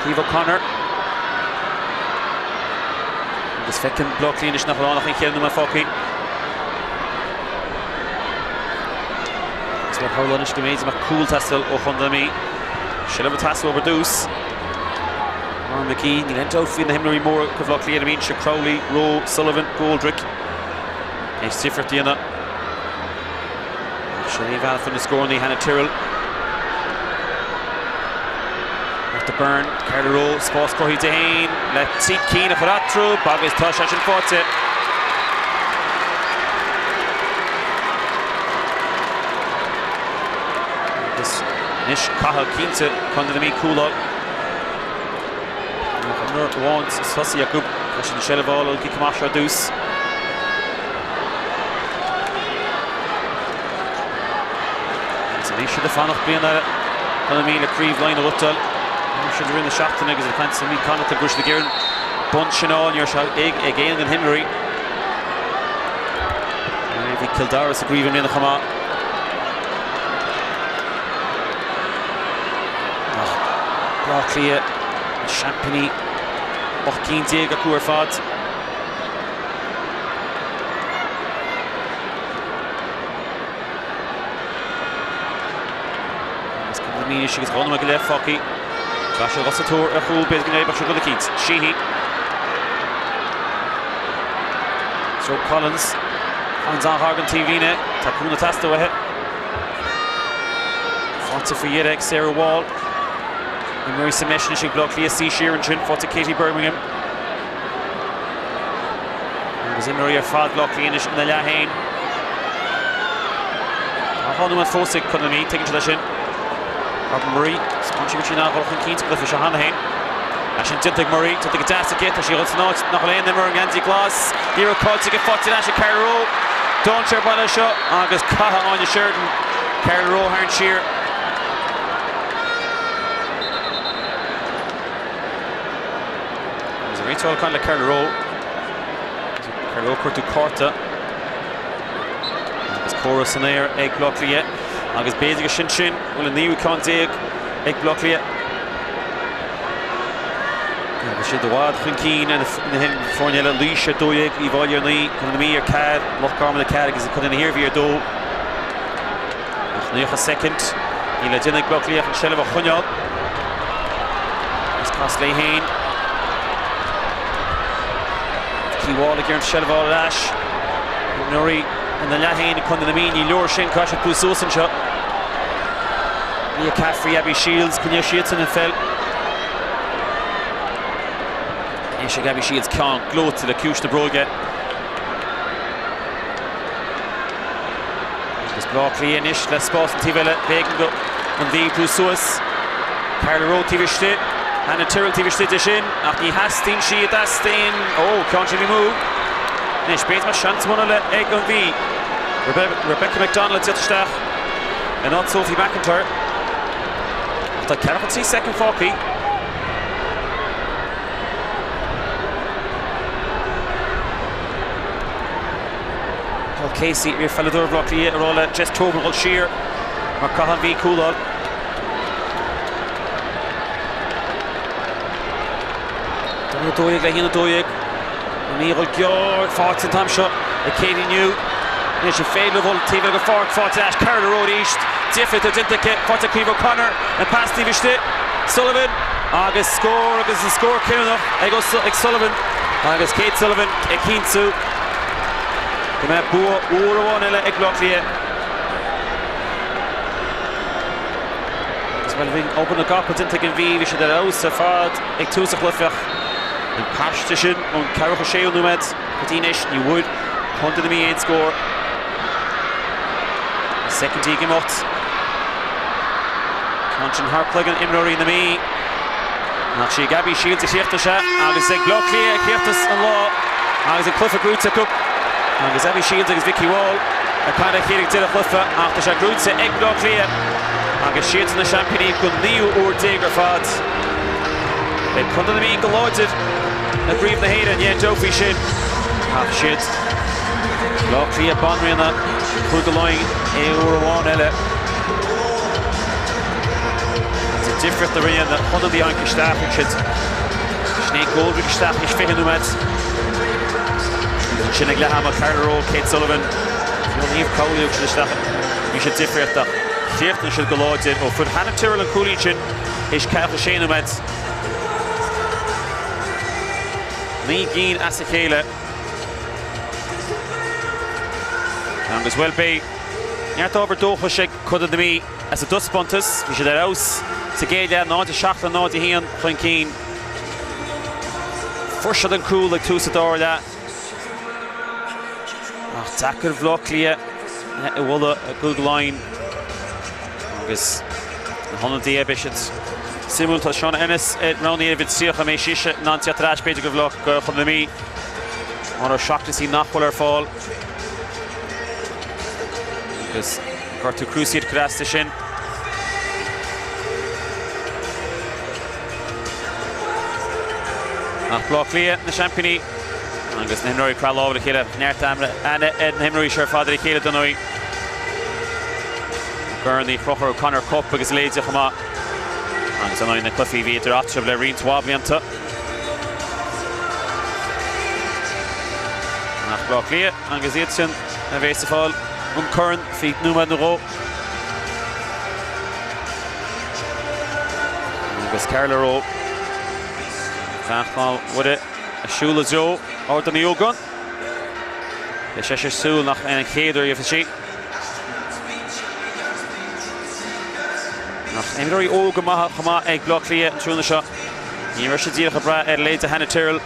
Caoimhe O'Connor. Agus feiceann Baile Átha Cliath anois nach bhfuil ann ach an chéad nóiméad fágtha. Agus le tharla anois go mb'fhéidir go mbeadh cúl ag teastáil ó Chontae na Mí. Seilbh ag teastáil ar dtús. Lauren McGee, níl aon dabht faoi na himreoirí móra do Bhaile Átha Cliath ar an mbinse, Crowley, Rowe, Sullivan, Goldrick. Théis difríocht a dhéanamh. Ach sin í an bhean a fuair na scóranna, Hannah Tyrrell. Martha Byrne, Carla Rowe, spás cruthaithe di féin le trí cinn a chur eatarthu agus tá sé sin faighte. Agus anois caithfidh cinnte Contae na Mí cúl a fháil. Imreoir amháin sa tosaí acu, tá siad an seilbh a fháil ón gcic amach seo ar dtús. Agus anois siad ag fanacht bliain eile Contae na Mí le Craobh Laighean a bhuachtáil. Bhí siad i rith na seachtaine agus ag caint le Mí Connacht go raibh siad ag iarraidh an bonn sin a fháil, ní raibh sé ag aon de na himreoirí. Bhí Cill Dara sa gcraobh i mbliana chomh maith. Ach Baile Átha Cliath, na seaimpíní, 18 cinn acu ar fad. Agus Contae na Mí anois agus dhá nóiméad go leith fágtha. Tá sé sa tóir ar chúl, b'fhéidir go n-éireoidh sé rud eicínt. Sheehy. So Collins. Collins an-ghar don taobhlíne. Tá cúnamh ag teastáil uaithi. Faighte faoi dheireadh ag Sarah Wall. Imreoirí sa mbreis anois ag Baile Átha Cliath suí siar ansin. Faighte Katie Birmingham. Agus imreoirí ar fad Bhaile Átha Cliath anois ina leath féin. Tá dhá nóiméad fós ag Contae na Mí, tuigeann siad é sin. Robin Murray, spáin sí go trína dhul chun cinn sa gcluiche seo cheana féin. É sin déanta ag Murray, déanta go deas aici, tá sí ag dul san áit nach bhfuil aon imreoir i ngeansaí glas. Iarracht caillte aici, faighte ar ais ag Carla Rowe. Dainséar ar buile seo agus caithfidh Áine Sheridan Carla Rowe a tharraingt siar. Agus a réiteáil le Carla Rowe. Carlow ag cuartú cárta agus comhrá san aer ag Baile Átha Cliath agus b'fhéidir gur sin sin bhfuil an naoú ceann ag Baile Átha Cliath. Agus siad i bhfad chun cinn ar na foirne eile, Laois ar 12, Uíbh Fhailí ar 9, Contae na Mí ar 4, Loch Garman ar 4 agus Contae na hIarmhí ar 2. Ach 90 soicind, níl le déanamh ag Baile Átha Cliath ach an seilbh a choinneáil. Agus cos léi féin. Vicky Wall ag iarraidh an seilbh a fháil ar ais. Imreoirí ina leath féin ag Contae na Mí, ní leor sin, caithfidh siad brú suas anseo. Leah Caffrey, Abby Shields, coinneoidh siadsan an pheil. Anois ag Abby Shields ceann gleoite le ciumhais na bróige. Agus Baile Átha Cliath anois le spás an taobh eile, b'éigean do an Mhí brú suas. Carla Rowe taobh istigh, Hannah Tyrrell taobh istigh de sin, ach ní theastaíonn sí a dteastaíonn. Ó, ceann sin amú. Anois, b'fhéidir go mbeadh seans amháin eile ag an Mhí. Rebecca McDonald ag tíocht isteach in áit Sophie McIntyre. Ach tá 43 soicind fágtha. Paul Casey, iarpheileadóir Bhaile Átha Cliath, ag rá le Jess Tobin dhul siar mar caithfidh an Mhí cúl a fháil. 2-12 le 1-12. An Mhí ag dhul gearr faighte an t-am seo ag Katie New. Anois an féidir leo dhul taobh eile den pháirc faighte ar ais Carla Rowe arís. Difríocht déanta aici faighte ag Caoimhe O'Connor. An pas taobh istigh. Sullivan agus scór agus an scór cinniúnach ag Sullivan agus Kate Sullivan ag cinntiú go mbeidh bua uair amháin eile ag Baile Átha Cliath. Agus bhuel bhí obair na gcapall déanta ag an Mhí, bhí siad ar fheabhas ar fad ag tús an chluiche ach an paiste sin ón 46ú nóiméad go dtí anois ní bhfuair Contae na Mí aon scór. Na soicindí ag imeacht. Ceann sin thar cloigeann imreoirí na Mí. Ach sí Gabby Shields a chríochnaigh sé agus ag Bleá Cliath a chríochnas an lá agus an cluiche gnóite acu. Agus Abby Shields agus Vicky Wall ag caint le chéile ag deireadh an chluiche ach tá sé gnóite ag Bleá Cliath agus siadsan na seaimpíní don naoú uair déag ar fad. Beidh Contae na Mí go láidir i gCraobh na hÉireann, ní aon dabht faoi sin. Ach siad Bleá Cliath banríona Chúige Laighean uair amháin eile. Agus an difríocht a rinne na hionadaithe a tháinig isteach, thug siad Sinéad Goldrick isteach théis 20 nóiméad. Agus ansin ag leath ama, Carla Rowe, Kate Sullivan, fiú Niamh Crowley a thug siad isteach. Bhí siad difríocht ach chríochnaigh siad go láidir. Ó fuair Hannah Tyrrell an cúilín sin théis 46 nóiméad. 9 gcinn as a chéile. Agus bhuel beidh neart ábhar dóchais ag Contae na Mí as a dtaispeántas. Bhí siad ar fheabhas sa gcéad leath, 0-7 le 0-1 chun cinn. Fuair siad an cúl ag tús an dara leath. Ach deacair Bhaile Átha Cliath a bhualadh i gCúige Laighean agus na hionadaithe, beidh siad suimiúil. Tá Shauna Ennis roghnaithe ar uimhir 30, an mbeidh sise in ann teacht ar ais b'fhéidir go do Chontae na Mí. Maura O'Shaughnessy nach bhfuil ar fáil. Agus gortú cruciate ag cur as di sin. Ach Baile Átha Cliath na seaimpíní agus na himreoirí ag croitheadh lámh le chéile. Neart aithne ar na himreoirí seo ar fad ar a chéile dar ndóigh. Corn Uí Chonchúir O'Connor Cup agus a leithéide chomh maith. Agus ar ndóigh na cluichí a bhí idir eatarthu le roinnt mhaith blianta. Ach Baile Átha Cliath agus iad sin a bheas ag fáil an corn faoi nóiméad nó dhó. Agus Carla Rowe, bean Chlann Mhuire ag siúl i dtreo Ardán Uí Ógáin. Beidh seisear súil nach é an chéad uair a gheobhaidh sí. Ach imreoirí óga maithe chomh maith ag Baile Átha Cliath an tráthnóna seo. Ní raibh siad díreach ag brath ar leithéid de Hannah Tyrrell.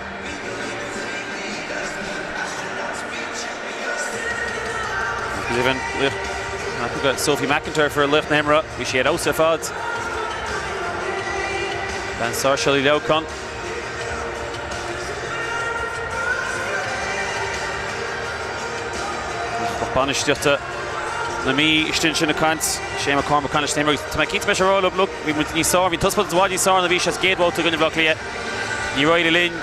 Laoch Sophie McIntyre for laoch na himeartha. Bhí sí ar fheabhas ar fad. Bean Sáirséal Uí Leamhcáin. Lucht bainistíochta na Mí istigh ansin ag caint. Shane McCormack ag caint leis na himreoirí. Tá mé cinnte beidh sé ag rá leo, look, bhí muid níos fearr, bhí an taispeántas i bhfad níos fearr ná bhí sé sa gcéad bhabhta i gcoinne Bhaile Átha Cliath. Níor éirigh linn.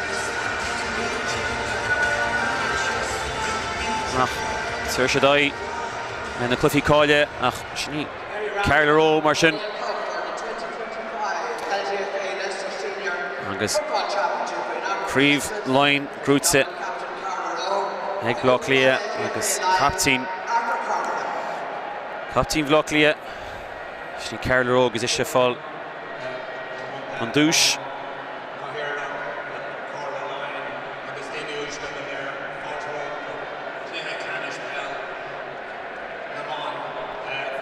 Ach tabharfaidh siad aghaidh ar na cluichí cáilithe ach sin í Carla Rowe mar sin. Agus Craobh Laighean gnóite ag Baile Átha Cliath agus captaen captaen Bhaile Átha Cliath, sin í Carla Rowe agus ise ag fáil an duais. Cathaoirleach Chomhairle Laighean agus daoine uaisle go léir, fáilte romhat go Cluiche Ceannais Peil na mBan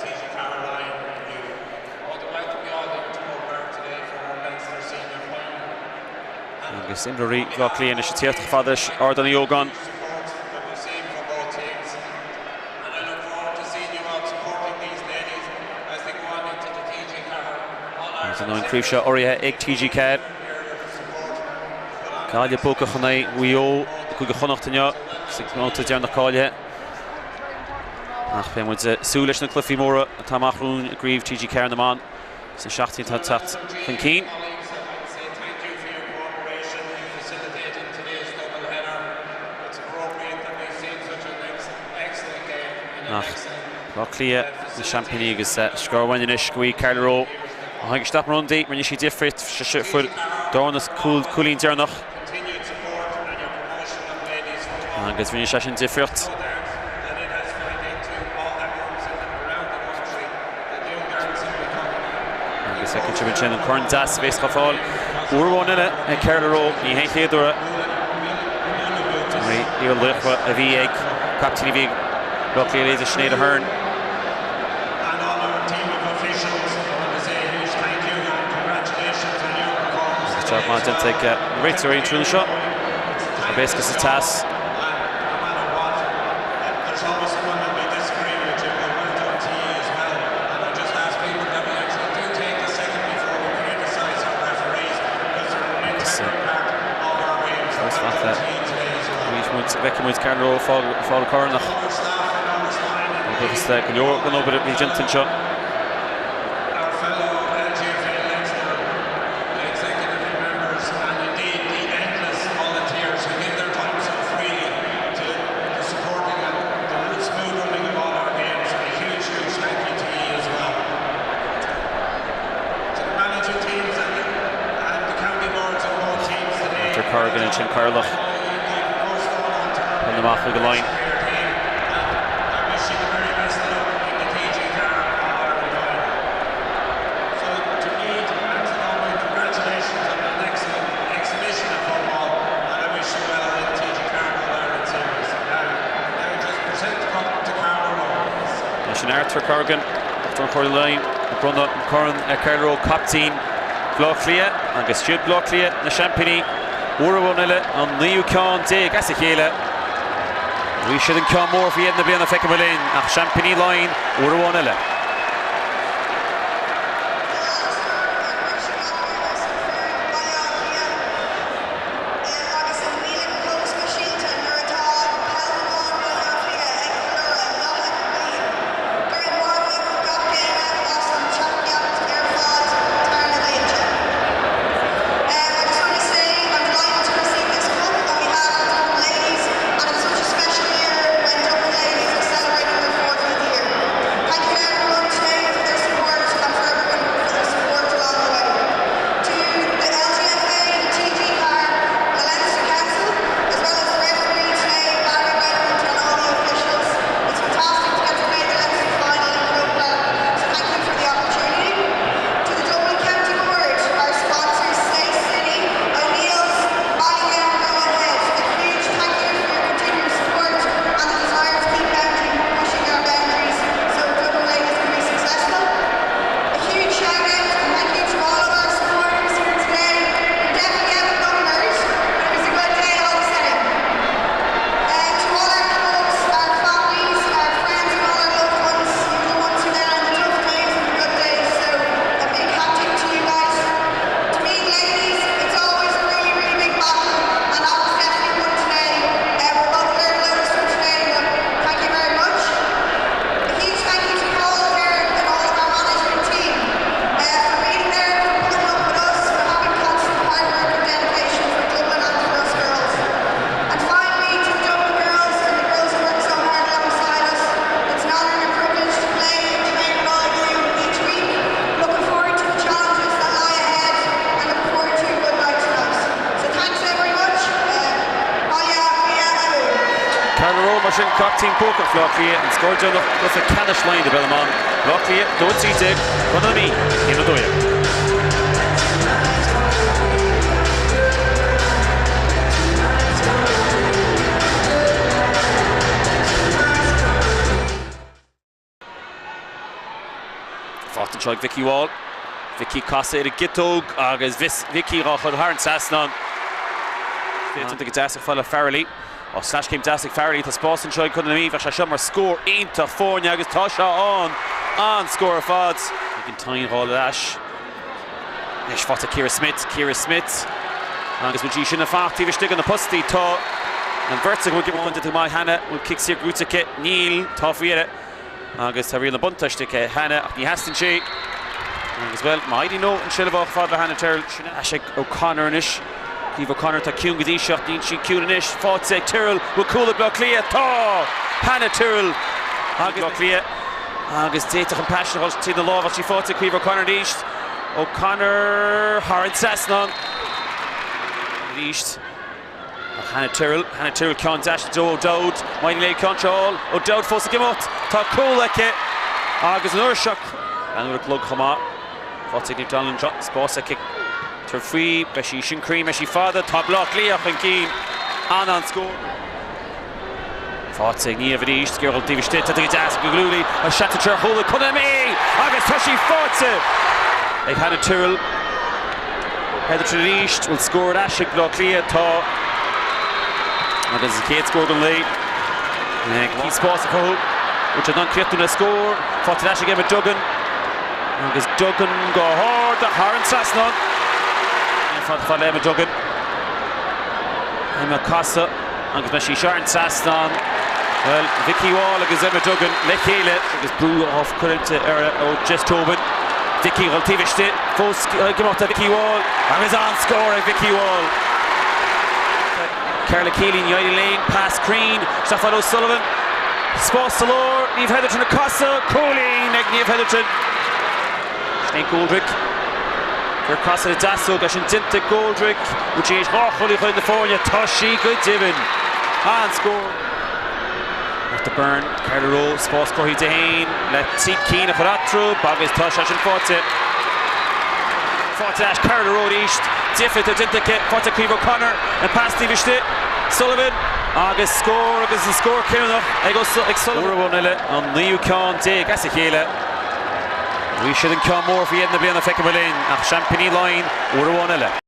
TG4 Laighean inniu. I want to welcome you all here to Croke Park today for our Leinster Senior Final. Agus imreoirí Bhaile Átha Cliath anois ag tíocht chomh fada leis Ardán Uí Ógáin. Support that we've seen from both teams and I look forward to seeing you out supporting these ladies as they go on into the TG4 Agus an craobh seo urraithe ag TG4. Gaillimh buacach in aghaidh Mhaigh Eo i gCúige Chonnacht inniu sa mbabhta deireanach cáilithe. Ach beidh muid ag súil leis na cluichí móra atá amach romhainn i gcraobh TG4 na mBan sna seachtainí atá ag teacht chun cinn. Ach Baile Átha Cliath na seaimpíní agus scór amháin anois go dtí Carla Rowe a tháinig isteach mar ionadaí, rinne sí difríocht, sise a fuair darna cúilín deireanach agus rinne sé sin difríocht. Agus feiceann sibh ansin an corn deas a bhéas á fáil uair amháin eile ag Carla Rowe, ní hé an chéad uair é. Laochra a bhí ag captaen a bhí ag Baile Átha Cliath Ladies, Sinéad Aherne. Agus jab maith déanta ag na réiteoirí an tráthnóna seo. A bhéas sa teas. Agus fós fágtha arís muid, feicfidh muid Carla Rowe ag fáil an corn ach buíochas le go leor den obair a bhí déanta anseo. Our fellow LGFA Leinster executive members and indeed the endless volunteers who give their time so freely to the supporting and the smooth running of all our games. A huge, huge thank you to you as well. To the managing teams and the, and the county boards of both teams today. Arthur Corrigan ansin Cathaoirleach Peil na mBan Chúige Laighean. I wish you the very best of luck in the TG4 All-Ireland final. So to Meath and to Galway, congratulations on an excellent exhibition of football, and I wish you well in the TG4 All-Ireland series. Now, now just present the cup to Carla Rowe. Sin Arthur Corrigan, Uachtarán Chomhairle Laighean, ag bronnadh an corn ar Carla Rowe, captaen Bhaile Átha Cliath agus siad Baile Átha Cliath na seaimpíní uair amháin eile, an naoú ceann déag as a chéile. Bhí siad an ceann mór faoi dheireadh na bliana, feicfidh muid linn, ach seaimpíní Laighean uair amháin eile. mar sin captaen buacach Bhaile Átha Cliath, an scór deireanach i gcluiche ceannais Laighean i bPeil na mBan, Baile Átha Cliath 2, 13, Contae na Mí 1, 12. Faighte anseo ag Vikki Wall. Vikki casadh ar an gciotóg agus Vikki dhá chur thar an trasnán. Déanta go deas ag fáil le Farrelly. Ó sleaschéim deas ag Farrelly. Tá spás anseo ag Contae na Mí. Bheadh sé seo mar scór iontach foirne agus tá sé ann. An-scór ar fad. Ag an Tyne dhul ar ais. Anois faighte Ciara Smyth, Ciara Smyth agus bhfuil sí sin ag fanacht taobh istigh de na postaí. Tá an bheirt ag bhfuil go maith cheana, bhfuil cic saor gnóthaithe aici? Níl, tá faoi dheireadh agus tá riail na buntáiste aici cheana ach ní theastaíonn sí. Agus bhuel, má éiríonn leo an tseilbh a fháil fad le Hannah Tyrrell, sin ais ag O'Connor anois. Caoimhe O'Connor atá ciúin go dtí seo, níl sí ciúin anois, faighte ag Tyrrell, bhfuil cúl ag Bleá Cliath? Tá! Hannah Tyrrell agus Bleá Cliath agus d'fhéadfadh an pas sin a dhul tríd na lámha ach sí faighte ag Caoimhe O'Connor arís. O'Connor thar an trasnán arís. Ach Hannah Tyrrell, Hannah Tyrrell ceann deas do O'Dowd, maith léi ceann seo a fháil, O'Dowd fós ag imeacht, tá cúl aici agus an uair seo an uair a chlog chomh maith. Faighte ag Niamh Donnellan anseo, spás aici tabhairt faoi, beidh sí sin cruinn, beidh sí fada, tá Baile Átha Cliath chun cinn, an-an-scór. Faighte ag Niamh arís, ag iarraidh dul taobh istigh, tá go deas go Gillooley, tá seans anseo ar chúl ag Contae na Mí agus tá sí faighte ag Hannah Tyrrell. Hetherton arís, bhfuil scór ar ais ag Baile Átha Cliath? Tá. Agus an chéad scór don lae. Ag spás a chruthú. Bhfuil sé in ann críochnú le scór? Faighte ar ais ag Emma Duggan. Agus Duggan go hard ach thar an trasnán. Fad fad le Emma Duggan. Emma casadh agus beidh sí seo ar an trasnán. Bhuel, Vikki Wall agus Emma Duggan le chéile agus brú á chur uirthi ó Jess Tobin. Vikki dhul taobh istigh, fós ag imeacht le Vikki Wall agus an-scór ag Vikki Wall. Carla Keeley, ní éiríonn léi, pas cruinn, isteach fad O'Sullivan. Spás sa lár, Niamh Hetherton ag casadh, cúilín ag Niamh Hetherton. Sinéad Goldrick. Gur casadh le deasóg, é sin déanta ag Goldrick. Bhfuil sí théis dhá chúilín a chur na foirne, tá sí go deimhin. An-scór. Martha Byrne, Carla Rowe, spás cruthaithe di féin le trí cinn a chur eatarthu agus tá sé sin faighte. Faighte ar ais Carla Rowe arís. Difríocht atá déanta aici, faighte ag Caoimhe O'Connor, an pas taobh istigh. Sullivan agus scór agus an scór cinniúnach ag Sullivan. Uair amháin eile, an naoú ceann déag as a chéile. Bhí siad an ceann mór faoi dheireadh na bliana, feicfidh muid linn, ach seaimpíní Laighean uair amháin eile.